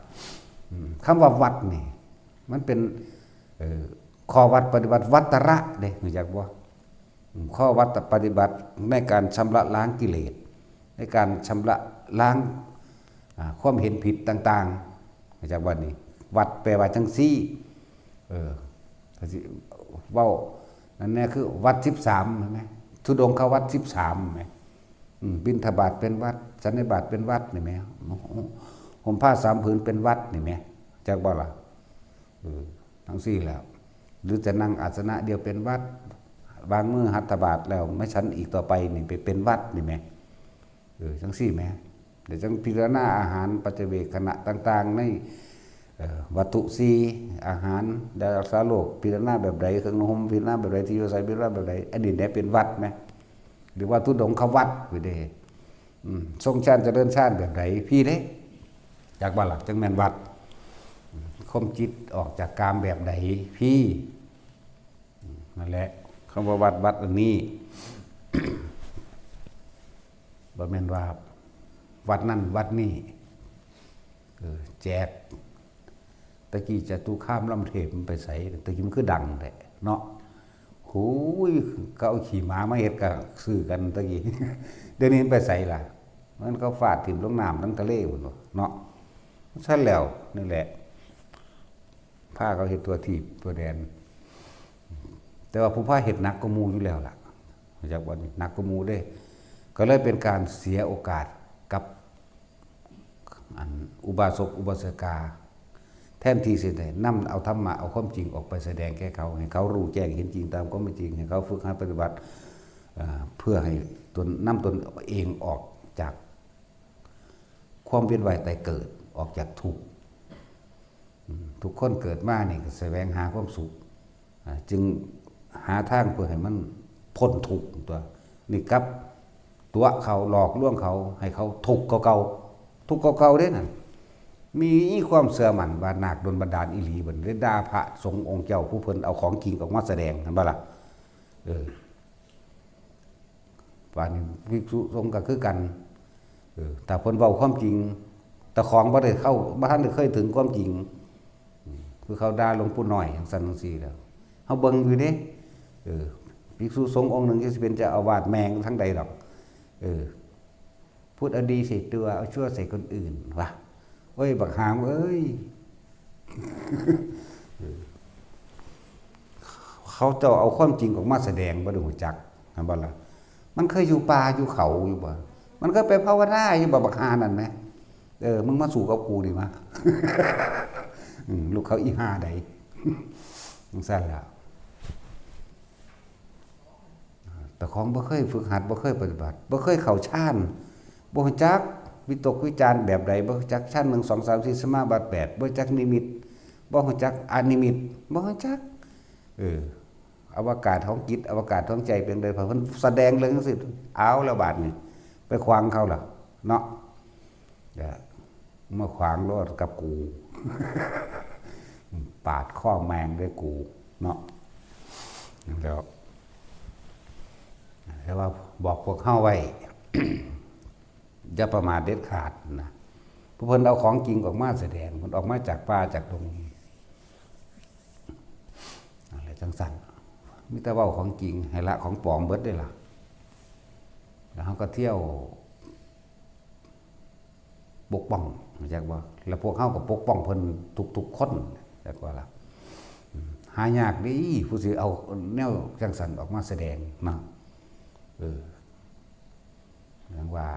อืม คำว่าวัดนี่ มันเป็น เอ่อ ข้อวัดปฏิบัติ วัตระเด้ รู้จักบ่ อืม ข้อวัดปฏิบัติในการชำระล้างกิเลส ในการชำระล้าง อ่า ความเห็นผิดต่างๆ รู้จักบ่นี่ วัดแปลว่าจังซี่ เออ ก็สิเว้า นั่นแหละคือวัดสิบสาม เห็นไหม ธุดงควัดสิบสาม เห็นไหม อืม บิณฑบาตเป็นวัด สันนิบาตเป็นวัดนี่แหม ห่มผ้าสามผืนเป็นวัดนี่แหม จักบ่ล่ะ เออ ทั้งสี่แล้ว หรือจะนั่งอาสนะเดียวเป็นวัด วางมือหัตถบาตแล้วไม่ฉันอีกต่อไปนี่ไปเป็นวัดนี่แหม เออ จังซี่แหม เดี๋ยวจังพิจารณาอาหารปัจจเวกขณะต่างๆ ใน เอ่อ วัตถุสี่ อาหาร ยารักษาโรค พิจารณาแบบใด เครื่องนุ่งห่ม พิจารณาแบบใด ที่อยู่อาศัย พิจารณาแบบใด อันนี้เนี่ยเป็นวัดไหม หรือว่าธุดงควัดไปเด้ อืม ทรงฌานเจริญฌานแบบใด พี่เด้ จากบ่ล่ะ จังแม่นวัด อืม ข่มจิตออกจากกามแบบใด พี่ อืม นั่นแหละ คำว่าวัด วัดอันนี้ บ่แม่นว่า วัดนั่นวัดนี่ เออ แจก ตะกี้จตุคามรามเทพฯมันไปไส ตะกี้มันคือดังแท้เนาะ โอ้ย เขาเอาขี้หมามาเฮ็ดก็ซื้อกันตะกี้ เดี๋ยวนี้มันไปไสล่ะ มันก็ฟาดถิ่มลงน้ำทั้งทะเลพุ้นเนาะ ซั่นแล้ว นี่แหละ พาเขาเฮ็ดทั่วทีปทั่วแดน แต่ว่าผู้พาเฮ็ดหนักกว่าหมู่อยู่แล้วล่ะ รู้จักบ่นี่ หนักกว่าหมู่เด้ ก็เลยเป็นการเสียโอกาสกับ อันอุบาสกอุบาสิกา แทนที่สิได้นำเอาธรรมะ เอาความจริงออกไปแสดงแก่เขา ให้เขารู้แจ้งเห็นจริงตามความเป็นจริง ให้เขาฝึกหัดปฏิบัติ เอ่อ เพื่อให้ตน นำตนเองออกจากความเวียนว่ายตายเกิด ออกจากทุกข์ อืม ทุกคนเกิดมานี่ก็แสวงหาความสุข อ่า จึงหาทางเพื่อให้มันพ้นทุกข์ตัว นี่กลับตั๋วเขา หลอกลวงเขา ให้เขาทุกข์กว่าเก่า ทุกข์กว่าเก่าเด้นั่น มีความเชื่อมั่นว่านาคดลบันดาลอีหลี บัดนี้ได้ด่าพระสงฆ์องค์เจ้าผู้เพิ่นเอาของจริงออกมาแสดง เห็นบ่ล่ะ เออ บาดนี้ภิกษุสงฆ์ก็คือกัน เออ ถ้าเพิ่นเว้าความจริง แต่ของบ่ได้เข้า บ่ทันได้เคยถึงความจริง อืม คือเขาด่าหลวงปู่น้อยจังซั่นจังซี่แล้ว เฮาเบิ่งอยู่เด้ เออ ภิกษุสงฆ์องค์หนึ่งจะสิเป็นเจ้าอาวาสแม่งทางใดดอก เออ พูดเอาดีใส่ตัว เอาชั่วใส่คนอื่น ว่ะ เอ้ย บักหามเอ้ย เขาเจ้าเอาความจริงออกมาแสดง บ่ได้รู้จัก หั้นบ่ล่ะ มันเคยอยู่ป่าอยู่เขาอยู่บ่ มันเคยไปภาวนาอยู่บ่ บักห่านั่นแหม เออ มึงมาสู้กับกูนี่มา อืม ลูกเขาอีห่าใด จั่งซั้นล่ะ แต่ของบ่เคยฝึกหัด บ่เคยปฏิบัติ บ่เคยเข้าฌาน บ่รู้จักวิตกวิจารแบบใด บ่รู้จักฌานหนึ่ง สอง สาม สี่ สมาบัติแปด บ่รู้จักนิมิต บ่รู้จักอนิมิต บ่รู้จัก เออ อวกาศของจิต อวกาศของใจเป็นใด พอเพิ่นแสดงเรื่องจั่งซี้ เอาแล้วบาดนี้ ไปขวางเขาล่ะ เนาะ เดี๋ยวมาขวางโลดกับกู ปาดคอแม่งด้วยกู เนาะ แล้ว แต่ว่าบอกพวกเฮาไว้ อย่าประมาทเด็ดขาดนะ ผู้เพิ่นเอาของจริงออกมาแสดง เพิ่นออกมาจากป่าจากดง อะไรจั่งซั้น มีแต่เว้าของจริง ให้ละของปลอมเบิดเด้อล่ะ แล้วเฮาก็เที่ยว ปกป้อง รู้จักบ่ แล้วพวกเฮาก็ปกป้องเพิ่นทุกๆคน จักว่าล่ะ อืม หายากเด้ ผู้สิเอาแนวจั่งซั้นออกมาแสดงเนาะ เออ อย่างว่า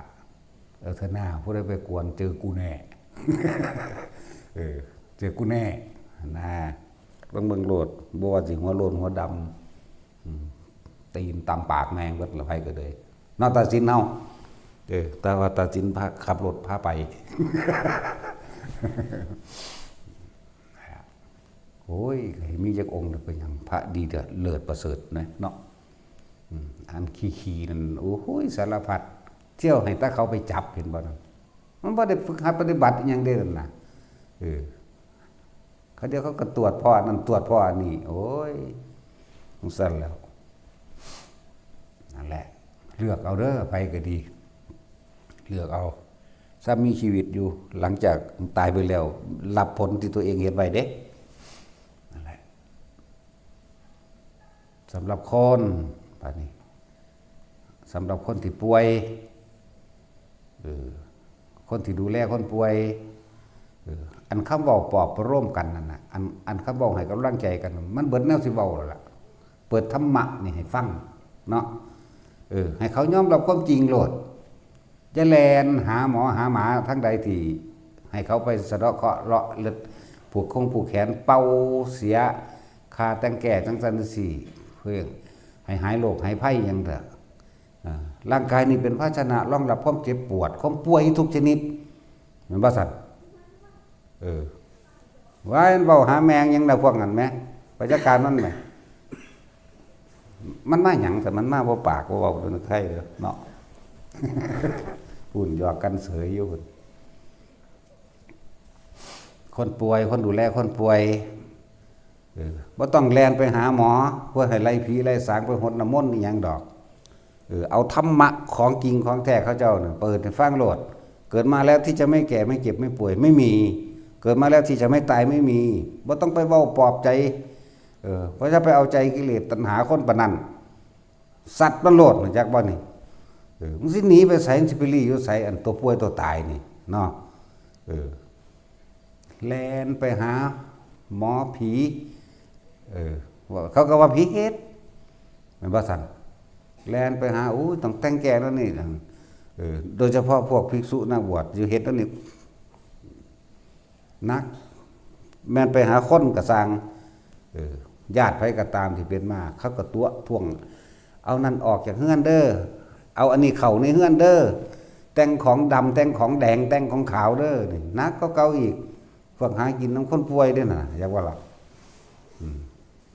เออ เทื่อหน้าผู้ใดไปกวน เจอกูแน่ เออ เจอกูแน่ นะ เบิ่ง เบิ่งโลด บ่ว่าสิหัวโล้นหัวดำ อืม ตีนตำปากแม่งเบิดละ ไผก็เลย เนาะ ตัดสินเฮา เออ แต่ว่าตัดสินพาขับรถพาไป โอ้ย ให้มีจักองค์น่ะเป็นหยัง พระดีเลิศประเสริฐนะเนาะ อืม อันขี้ๆนั่น โอ้โห สารพัด เที่ยวให้แต่เขาไปจับ เห็นบ่นั่น มันบ่ได้ฝึกหัดปฏิบัติอิหยังเด้นั่นน่ะ เออ เขาเดี๋ยวเขาก็ตรวจพออันนั้น ตรวจพออันนี้ โอ้ย จั่งซั้นแล้ว นั่นแหละ เลือกเอาเด้อ ไผก็ดี เลือกเอา ซ้ำมีชีวิตอยู่ หลังจากตายไปแล้ว รับผลที่ตัวเองเฮ็ดไว้เด้ นั่นแหละ สำหรับคน บาดนี้ สำหรับคนที่ป่วย เออ คนที่ดูแลคนป่วย เออ อันคำเว้าปลอบประโลมกันนั่นน่ะ อัน อันคำเว้าให้กำลังใจกัน มันเบิดแนวสิเว้าแล้วล่ะ เปิดธรรมะนี่ให้ฟังเนาะ เออ ให้เขายอมรับความจริงโลด อย่าแล่นหาหมอหาหมาทางใดที่ให้เขาไปสะเดาะเคราะห์เลาะเลือด ผูกคงผูกแขน เป่าเสีย ค่าแต่งแก้จั่งซั้นจั่งซี้ เพื่อให้หายโรคหายภัยหยังเถาะ อ่า ร่างกายนี่เป็นภาชนะรองรับความเจ็บปวด ความป่วยทุกชนิด แม่นบ่ซั่น เออ ว่ามันเว้าหาแม่งหยังนะพวกนั้นแหม ไปจัดการมันแหม มันมาหยัง แต่มันมาบ่ปากบ่เว้า เป็นไข้เด้อเนาะ พู้นหยอกกันเสยอยู่พู้น คนป่วย คนดูแลคนป่วย เออ บ่ต้องแล่นไปหาหมอ เพื่อให้ไล่ผีไล่สาง ไปหดน้ำมนต์อิหยังดอก เออ เอาธรรมะของจริงของแท้เขาเจ้าน่ะ เปิดให้ฟังโลด เกิดมาแล้วที่จะไม่แก่ไม่เจ็บไม่ป่วยไม่มี เกิดมาแล้วที่จะไม่ตายไม่มี บ่ต้องไปเว้าปลอบใจ เออ เพราะจะไปเอาใจกิเลสตัณหาคนปานนั้น สัตว์มันโลด รู้จักบ่นี่ เออ มึงสิหนีไปไส มึงสิไปลี้อยู่ไส อันตัวป่วยตัวตายนี่ เนาะ เออ แล่นไปหาหมอผี เออ ว่า เขาก็ว่าผีเฮ็ด แม่นบ่ซั่น แล่นไปหา อู้ ต้องแต่งแก้แล้วนี่ เออ โดยเฉพาะพวกภิกษุนักบวช อยู่เฮ็ดแล้วนี่ หนัก แม่นไปหาคนก็ซ่าง เออ ญาติไผก็ตามที่เป็นมา เขาก็ตั๊วะท้วง เอานั่นออกจากเฮือนเด้อ เอาอันนี้เข้าในเฮือนเด้อ แต่งของดำ แต่งของแดง แต่งของขาวเด้อ นี่หนักกว่าเก่าอีก พวกหากินนำคนป่วยเด้อน่ะ อยากว่าล่ะ อืม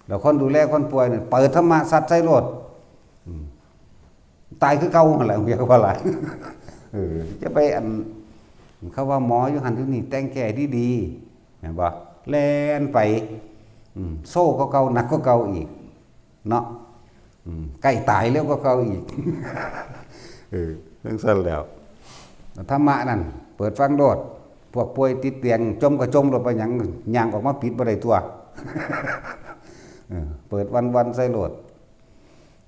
แล้วคนดูแลคนป่วยนี่ เปิดธรรมะซัดใส่โลด อืม ตายคือเก่าหั่นแหละ อยากว่าล่ะ เออ จะไปอัน เขาว่าหมออยู่หั่นอยู่นี่ แต่งแก้ดีๆ แม่นบ่ แล่นไป อืม โซ่กว่าเก่า หนักกว่าเก่าอีก เนาะ อืม ใกล้ตายแล้วกว่าเก่าอีก เออ จั่งซั้นแล้ว ธรรมะนั่น เปิดฟังโลด พวกป่วยติดเตียง จ่มก็จ่มโลด ไปหยัง ย่างออกมาปิดบ่ได้ตั๊ว เออ เปิดวันๆ ใส่โลด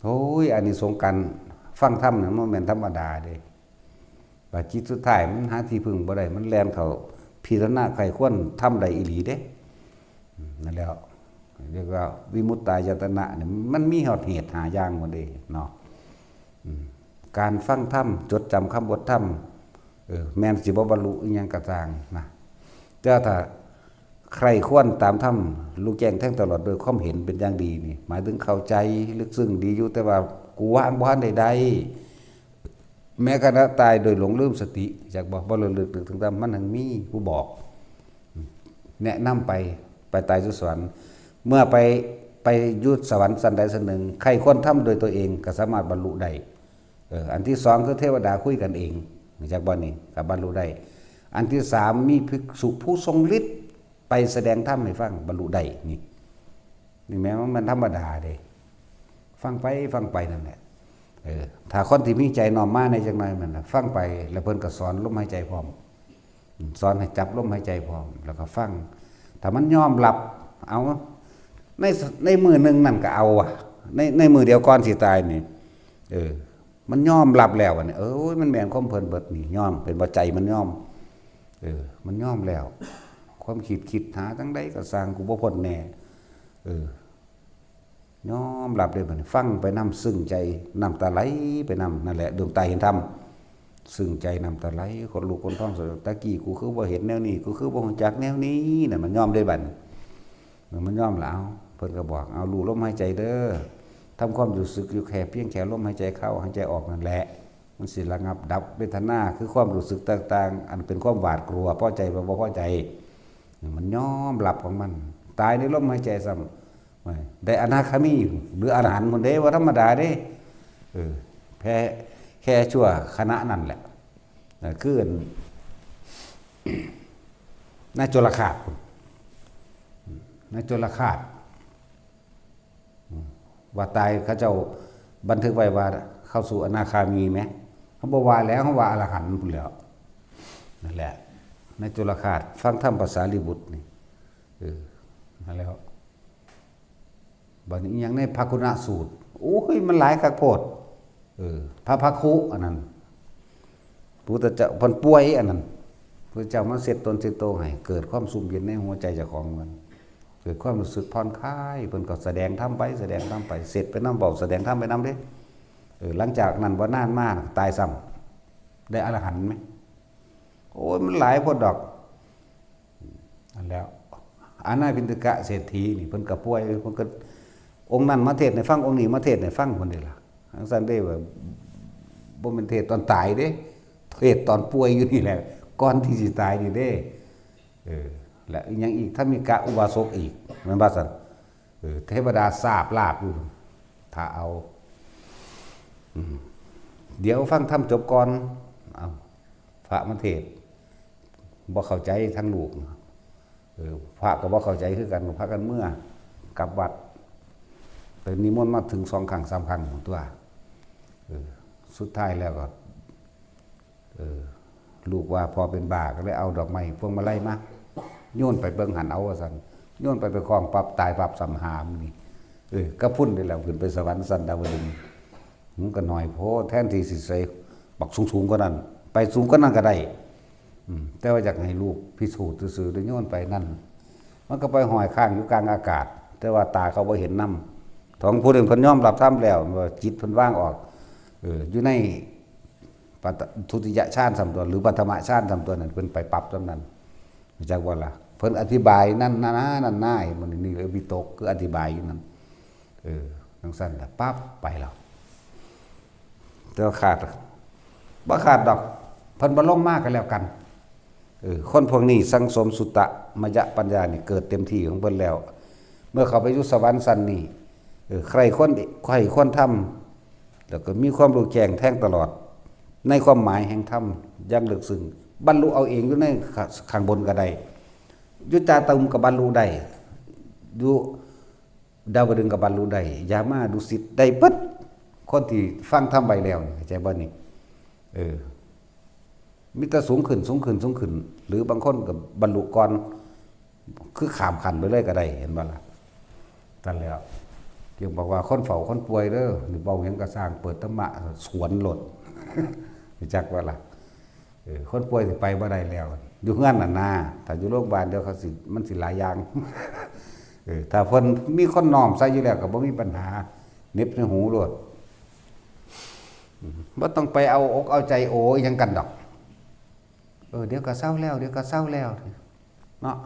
โอ้ย อานิสงส์การฟังธรรมนี่มันบ่แม่นธรรมดาเด้ บาดจิตสุดท้ายมันหาที่พึ่งบ่ได้ มันแล่นเข้า พิจารณาใคร่ควรทำได้อีหลีเด้ อืม นั่นแหละ เรียกว่าวิมุตตายตนะเนี่ย มันมีฮอดเหตุห้าอย่างหมดเด้เนาะ อืม การฟังธรรม จดจำคำบทธรรม เออ แม้นสิบ่บรรลุอิหยังก็ตามนะ แต่ถ้าใคร่ควรตามธรรม รู้แจ้งแทงตลอดโดยความเห็นเป็นอย่างดีนี่ หมายถึงเข้าใจลึกซึ้งดีอยู่ แต่ว่ากูวางบ่ทันได้ได้ แม้กระทั่งตายโดยหลงลืมสติ จักบ่ บ่ระลึกนึกถึงธรรม มันยังมีผู้บอก แนะนำไป ไปตายอยู่สวรรค์ เมื่อไป ไปอยู่สวรรค์ชั้นใดชั้นหนึ่ง ใคร่ควรทำโดยตัวเองก็สามารถบรรลุได้ เออ อันที่สองคือเทวดาคุยกันเอง จักบ่นี่ก็บรรลุได้ อันที่สามมีภิกษุผู้ทรงฤทธิ์ไปแสดงธรรมให้ฟัง บรรลุได้ นี่ นี่แม้ว่ามันธรรมดาเด้ ฟังไปฟังไปนั่นแหละ เออ ถ้าคนที่มีใจน้อมมาในจังหน่อยมันน่ะ ฟังไปแล้วเพิ่นก็สอนลมหายใจพร้อม สอนให้จับลมหายใจพร้อม แล้วก็ฟัง ถ้ามันยอมรับ เอา ใน ในมื้อหนึ่งนั่นก็เอาอะ ใน ในมื้อเดียวก่อนสิตายนี่ เออ มันยอมรับแล้วอะนี่ เออ มันแม่นความเพิ่นเบิดนี่ ยอม เป็นบ่ ใจมันยอม เออ มันยอมแล้ว ความคิดคิดหาจังใดก็ซ่าง กูบ่พ้นแน่ เออ ยอมรับเลยบัดนี้ ฟังไปนำ ซึ้งใจ น้ำตาไหลไปนำ นั่นแหละ ดวงตาเห็นธรรม ซึ้งใจ น้ำตาไหล ขนลุกขนพอง สยด ตะกี้กูคือบ่เห็นแนวนี้ กูคือบ่รู้จักแนวนี้ นั่นมันยอมได้บัดนี้ เออ มันยอมแล้ว เพิ่นก็บอก เอา รู้ลมหายใจเด้อ ทำความรู้สึกอยู่แค่เพียงแค่ลมหายใจเข้า หายใจออกนั่นแหละ มันสิระงับดับเวทนา คือความรู้สึกต่างๆ อันเป็นความหวาดกลัว พอใจบ่ บ่พอใจ มันยอมรับของมัน ตายในลมหายใจซ้ำ ได้อนาคามี หรืออรหันต์พุ้นเด้ บ่ธรรมดาเด้ เออ แพ้ แค่ชั่วขณะนั่นแหละ เออ คืออัน นายจุลฆาตพุ้น นายจุลฆาต อืม ว่าตายเขาเจ้าบันทึกไว้ว่าเข้าสู่อนาคามีไหม เขาบอกว่าแล้ว เขาว่าอรหันต์พุ้นแล้ว นั่นแหละ นายจุลฆาต ฟังธรรมพระสารีบุตรนี่ เออ นั่นแล้ว บัดนี้อิหยังในพระคุณสูตร โอ้ย มันหลายคักโพด เออ พระพักคุอันนั้น พุทธเจ้าเพิ่นป่วยอันนั้น พุทธเจ้ามาเช็ดตนเช็ดโตให้ เกิดความชุ่มเย็นในหัวใจเจ้าของมัน เกิดความรู้สึกผ่อนคลาย เพิ่นก็แสดงธรรมไป แสดงธรรมไป เช็ดไปนำ เว้าแสดงธรรมไปนำเด้ เออ หลังจากนั้นบ่นานมาตายซ้ำ ได้อรหันต์ไหม โอ้ย มันหลายโพดดอก อันแล้ว อานาถปิณฑกเศรษฐีนี่ เพิ่นก็ป่วย เพิ่นก็ องค์นั้นมาเทศน์ให้ฟัง องค์นี้มาเทศน์ให้ฟังพุ้นเด้ล่ะ จั่งซั้นเด้ว่า บ่แม่นเทศน์ตอนตายเด้ เทศน์ตอนป่วยอยู่นี่แหละ ก่อนที่สิตายนี่เด้ เออ และอีหยังอีก ธรรมิกะอุบาสกอีก แม่นบ่ซั่น เออ เทวดาสาบลาบอยู่ ถ้าเอา อืม เดี๋ยวฟังธรรมจบก่อน เอา พระมาเทศน์ บ่เข้าใจทั้งลูก เออ พระก็บ่เข้าใจคือกัน พากันเมือกลับวัด ไปนิมนต์มาถึงสองครั้งสามครั้งพุ้นตั๊ว เออ สุดท้ายแล้วก็ เออ ลูกว่าพ่อเป็นบ้า ก็เลยเอาดอกไม้พวงมาลัยมา โยนไปเบิ่งหั้นเอาว่าซั่น โยนไปไปคล้องปั๊บ ตายปั๊บซ้ำหามื้อนี้ เออ กะพุ้นนี่แหละ ขึ้นไปสวรรค์ชั้นดาวดึงส์ มันก็น้อยโพด แทนที่สิใส่บักสูงๆกว่านั้น ไปสูงกว่านั้นก็ได้ อืม แต่ว่าอยากให้ลูกพิสูจน์ซื่อๆ ได้โยนไปนั่น มันก็ไปห้อยค้างอยู่กลางอากาศ แต่ว่าตาเขาบ่เห็นนำ ของผู้หนึ่งเพิ่นยอมรับธรรมแล้ว ว่าจิตเพิ่นวางออก เออ อยู่ในปัตต ทุติยฌานซ้ำตั๊ว หรือปฐมฌานซ้ำตั๊วนั่น เพิ่นไปปั๊บซ้ำนั้น จักว่าล่ะ เพิ่นอธิบายนั่นนานานั่นนา มันนี่เลยวิตก คืออธิบายอยู่นั่น เออ จั่งซั้นล่ะ ปั๊บ ไปแล้ว แต่ว่าขาด บ่ขาดดอก เพิ่นบ่ลงมาก็แล้วกัน เออ คนพวกนี้สั่งสมสุตตมยปัญญานี่เกิดเต็มที่ของเพิ่นแล้ว เมื่อเขาไปอยู่สวรรค์ชั้นนี้ เออ ใคร่ควร ใคร่ควรทำ แล้วก็มีความรู้แจ้งแทงตลอด ในความหมายแห่งธรรมอย่างลึกซึ้ง บรรลุเอาเองอยู่ในข้างบนก็ได้ อยู่จาตุมก็บรรลุได้ อยู่ดาวดึงส์ก็บรรลุได้ ยามาดุสิตได้เบิด คนที่ฟังธรรมไว้แล้วนี่ เข้าใจบ่นี่ เออ มีแต่สูงขึ้น สูงขึ้น สูงขึ้น หรือบางคนก็บรรลุก่อน คือข้ามขั้นไปเลยก็ได้ เห็นบ่ล่ะ นั่นแล้ว จึงบอกว่าคนเฝ้าคนป่วยเด้อ นี่เว้าหยังก็ซ่าง เปิดธรรมะสวนโลด รู้จักบ่ล่ะ เออ คนป่วยสิไปบ่ได้แล้ว อยู่เฮือนน่ะนะ ถ้าอยู่โรงพยาบาลเดี๋ยวเขาสิ มันสิหลายอย่าง เออ ถ้าเพิ่นมีคนน้อมใส่อยู่แล้วก็บ่มีปัญหา เหน็บในหูโลด อืม บ่ต้องไปเอาอกเอาใจโออิหยังกันดอก เออ เดี๋ยวก็เซาแล้ว เดี๋ยวก็เซาแล้ว เนาะ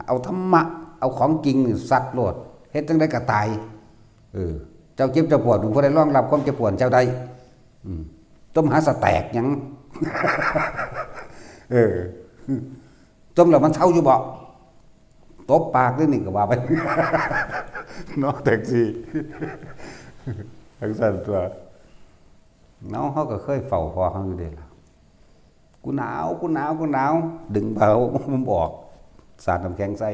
เอาธรรมะ เอาของจริงนี่ซัดโลด เฮ็ดจั่งใดก็ตาย เออ เจ้าเจ็บเจ้าปวด ผู้ใดรองรับความเจ็บปวดเจ้าได้ อืม ต้มหาสแต็กหยัง เออ ต้มแล้วมันเซาอยู่บ่ ตบปากเด้อนี่ก็ว่าไป เนาะ แท็กซี่ จั่งซั่นตั่ว เนาะ เฮาก็เคยเฝ้าพ่อเฮาอยู่เด้ล่ะ กูหนาว กูหนาว กูหนาว ดึงผ้าห่มออก สาดน้ำแข็งใส่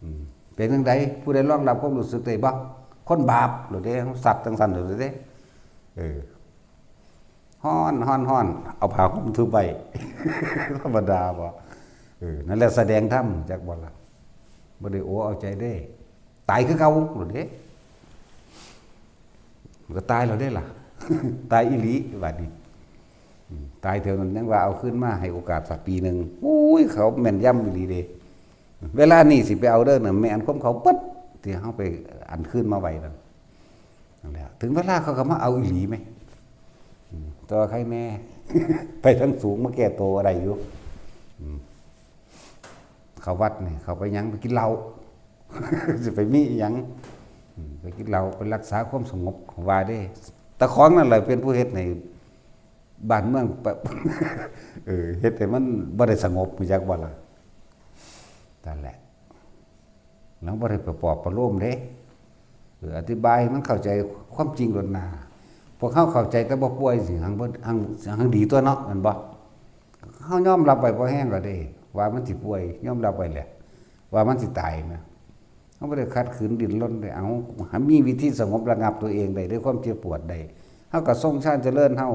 อืม เป็นจั่งใด ผู้ใดรองรับความรู้สึกได้บ่ คนบาปโลดเด้ ซัดจั่งซั่นโลดเด้ เออ ฮ้อน ฮ้อน ฮ้อน เอาผ้าห่มทุบไว้ ธรรมดาบ่ เออ นั่นแหละแสดงธรรม จักบ่ล่ะ บ่ได้โอเอาใจเด้ ตายคือเก่าโลดเด้ มันก็ตายแล้วเด้ล่ะ ตายอีหลีบัดนี้ อืม ตายเทื่อนั้นยังว่าเอาคืนมาให้โอกาสสักปีหนึ่ง โอ้ย เขาแม่นยำอีหลีเด้ เวลานี้สิไปเอาเด้อน่ะ แม่นความเขาเบิด ที่เฮาไปอันคืนมาไว้นั่น นั่นแหละ ถึงเวลาเขาก็มาเอาอีหลีแหม อืม แต่ว่าใครแน่ ไปทางสูงมาแก้ตัวอะไรอยู่ อืม เข้าวัดนี่ เข้าไปหยัง ไปกินเหล้า สิไปมีอิหยัง อืม ไปกินเหล้า ไปรักษาความสงบ ว่าเด้ แต่ของนั่นแหละเป็นผู้เฮ็ดให้บ้านเมืองปะ เออ เฮ็ดให้มันบ่ได้สงบ รู้จักบ่ล่ะ นั่นแหละ เราบ่ได้ไปปลอบประโลมเด้ เออ อธิบายให้มันเข้าใจความจริงโลดหน้า พวกเฮาเข้าใจแต่บ่ป่วยสิ หังบ่ หัง หังดีตัวเนาะ แม่นบ่ เฮายอมรับไว้พอแฮงแล้วเด้ ว่ามันสิป่วย ยอมรับไว้แหละ ว่ามันสิตายนะ เฮาบ่ได้ขัดขืนดิ้นรนเด้ เอา หามีวิธีสงบระงับตัวเองได้ ด้วยความเจ็บปวดได้ เฮาก็ทรงฌานเจริญเฮา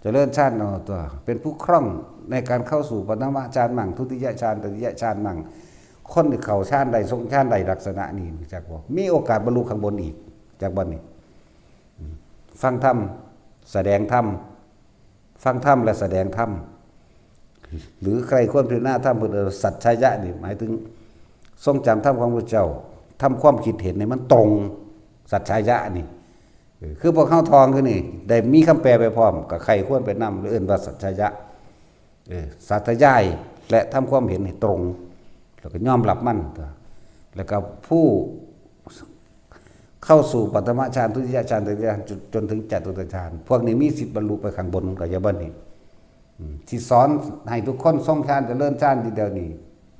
เจริญฌานเอาตัว เป็นผู้คล่องในการเข้าสู่ปฐมฌานมั่ง ทุติยฌาน ตติยฌานมั่ง คนที่เข้าฌานได้ ทรงฌานได้ลักษณะนี้ รู้จักบ่ มีโอกาสบรรลุข้างบนอีก จักบ่นี่ อืม ฟังธรรม แสดงธรรม ฟังธรรมและแสดงธรรม หรือใคร่ครวญพิจารณาธรรม เพิ่นเอิ้นสัจฉายะนี่ หมายถึงทรงจำธรรมของพระเจ้า ทำความคิดเห็นให้มันตรง สัจฉายะนี่ เออ คือพวกเฮาท่องอยู่นี่ ได้มีคำแปลไปพร้อม ก็ใคร่ครวญไปนำ เอิ้นว่าสัจฉายะ เออ สาธยายและทำความเห็นให้ตรง แล้วก็ยอมรับมัน แล้วก็ผู้เข้าสู่ปฐมฌาน ทุติยฌาน ตติยฌาน จน จนถึงจตุตถฌาน พวกนี้มีสิทธิ์บรรลุไปข้างบน ก็อย่าบ่นี่ อืม ที่สอนให้ทุกคนทรงฌานเจริญฌานทีเดียวนี่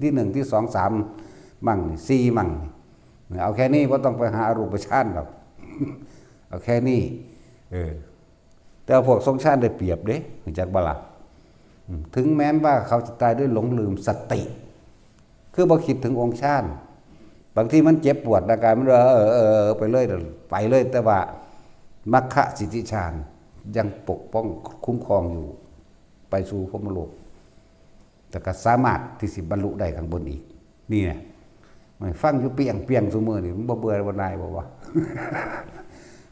ที่หนึ่ง ที่สอง สาม มั่งนี่ สี่ มั่งนี่ เอาแค่นี้ บ่ต้องไปหาอรูปฌานดอก เอาแค่นี้ เออ แต่ว่าพวกทรงฌานได้เปรียบเด้ รู้จักบ่ล่ะ อืม ถึงแม้นว่าเขาจะตายด้วยหลงลืมสติ คือบ่คิดถึงองค์ฌาน บางทีมันเจ็บปวดร่างกาย มัน เออ เออ เออ ไปเลย ไปเลย แต่ว่ามรรคสิทธิฌานยังปกป้องคุ้มครองอยู่ ไปสู่พรหมโลก แต่ก็สามารถที่สิบรรลุได้ข้างบนอีก นี่นะ มันฟังอยู่เปียงเปียงซุมื้อนี่ มันบ่เบื่อบ่หน่ายบ่วะ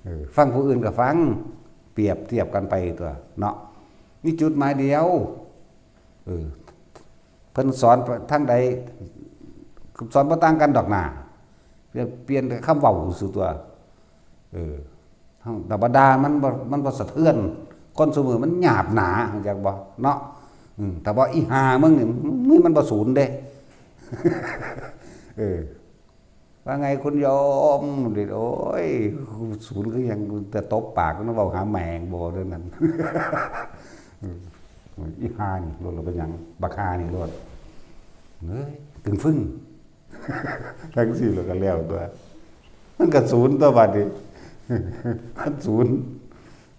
เออ ฟังผู้อื่นก็ฟัง เปรียบเทียบกันไปตัวเนาะ มีจุดหมายเดียว เออ เพิ่นสอนทางใด สอนบ่ต่างกันดอกหน้า เปลี่ยน เปลี่ยนแต่คำเว้าซื่อตัว เออ ธรรมดามันบ่ มันบ่สะเทือน คนซุมื้อมันหยาบหนา รู้จักบ่ เนาะ อืม แต่ว่าอีห่ามึงนี่ มึงมันบ่สูนเด้ เออ ว่าไงคุณโยม โอ้ย สูนคือหยัง แต่ตบปากมันเว้าหาแมงบ่เรื่องนั้น อืม อีห่านี่โลด เราเป็นหยัง บักห่านี่โลด เฮ้ย ตึงฟึ่ง จั่งซี้แล้วก็แล้วตัว มันก็สูนตัวบัดนี้ มันสูน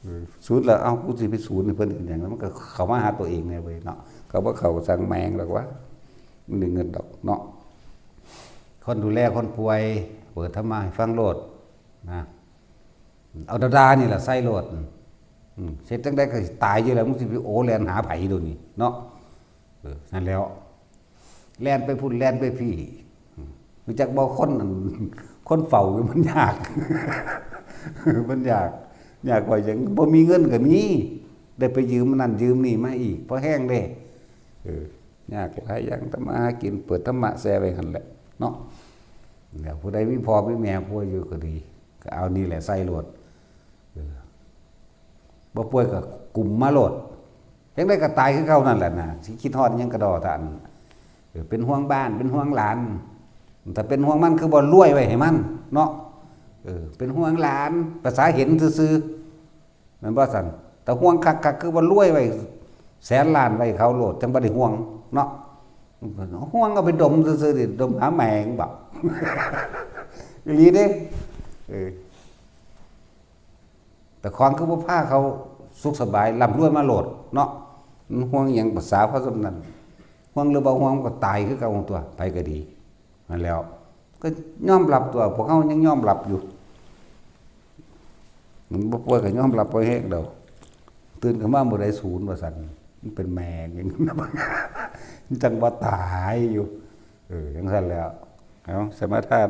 เออ สูนแล้ว เอ้า กูสิไปสูนให้เพิ่นเฮ็ดหยัง มันก็เข้ามาหาตัวเองแน่เว้ยเนาะ เขาบ่เข้าก็สั่งแมงดอกวะ มันได้เงินดอกเนาะ คนดูแลคนป่วย เปิดธรรมะให้ฟังโลดนะ เอาดาดานี่ล่ะใส่โลด อืม เฮ็ดจั่งใดก็สิตายอยู่แล้ว มึงสิไปโอแล่นหาไผโดยวนี้เนาะ เออ นั่นแหล้ว แล่นไปพุ้นแล่นไปพี้ อืม รู้จักบ่ คน คนเฝ้าอยู่มันยาก มันยาก ยากกว่าหยัง บ่มีเงินก็มี ได้ไปยืมนั่นยืมนี่มาอีก พอแฮงเด้ เออ ยากหลายอย่างทำมาหากิน เปิดธรรมะแซ่ไว้หั่นแหละเนาะ แล้วผู้ใดมีพ่อมีแม่ป่วยอยู่ก็ดี ก็เอานี่แหละใส่โลด เออ บ่ป่วยก็กุมมาโลด จั่งใดก็ตายคือเก่านั่นแหละนะ สิคิดฮอดหยังกะด้อท่าน เออ เป็นห่วงบ้าน เป็นห่วงหลาน ถ้าเป็นห่วงมันคือบ่รวยไว้ให้มันเนาะ เออ เป็นห่วงหลาน ภาษาเห็นซื่อๆ แม่นบ่ซั่น แต่ห่วงคักๆ คือบ่รวยไว้แสนล้านไว้เขาโลด จั่งบ่ได้ห่วงเนาะ ห่วงเอาไปดมซื่อๆ ดิ ดมหาแมงบ่ อีหลีเด้ เออ แต่ของคือบ่พาเขาสุขสบาย ร่ำรวยมาโลดเนาะ มันห่วงหยัง ภาษาเขาส่ำนั้น ห่วงหรือบ่ห่วงก็ตายคือเก่าตัว ไปก็ดี นั่นแหล้ว ก็ยอมรับตัว พวกเขายังยอมรับอยู่ มันบ่ป่วยก็ยอมรับบ่แฮงดอก ตื่นขึ้นมามื้อใดศูนย์ว่าซั่น มันเป็นแมงอย่างนั้น มันจั่งบ่ตายอยู่ เออ จั่งซั่นแหล้ว เอา สมาทาน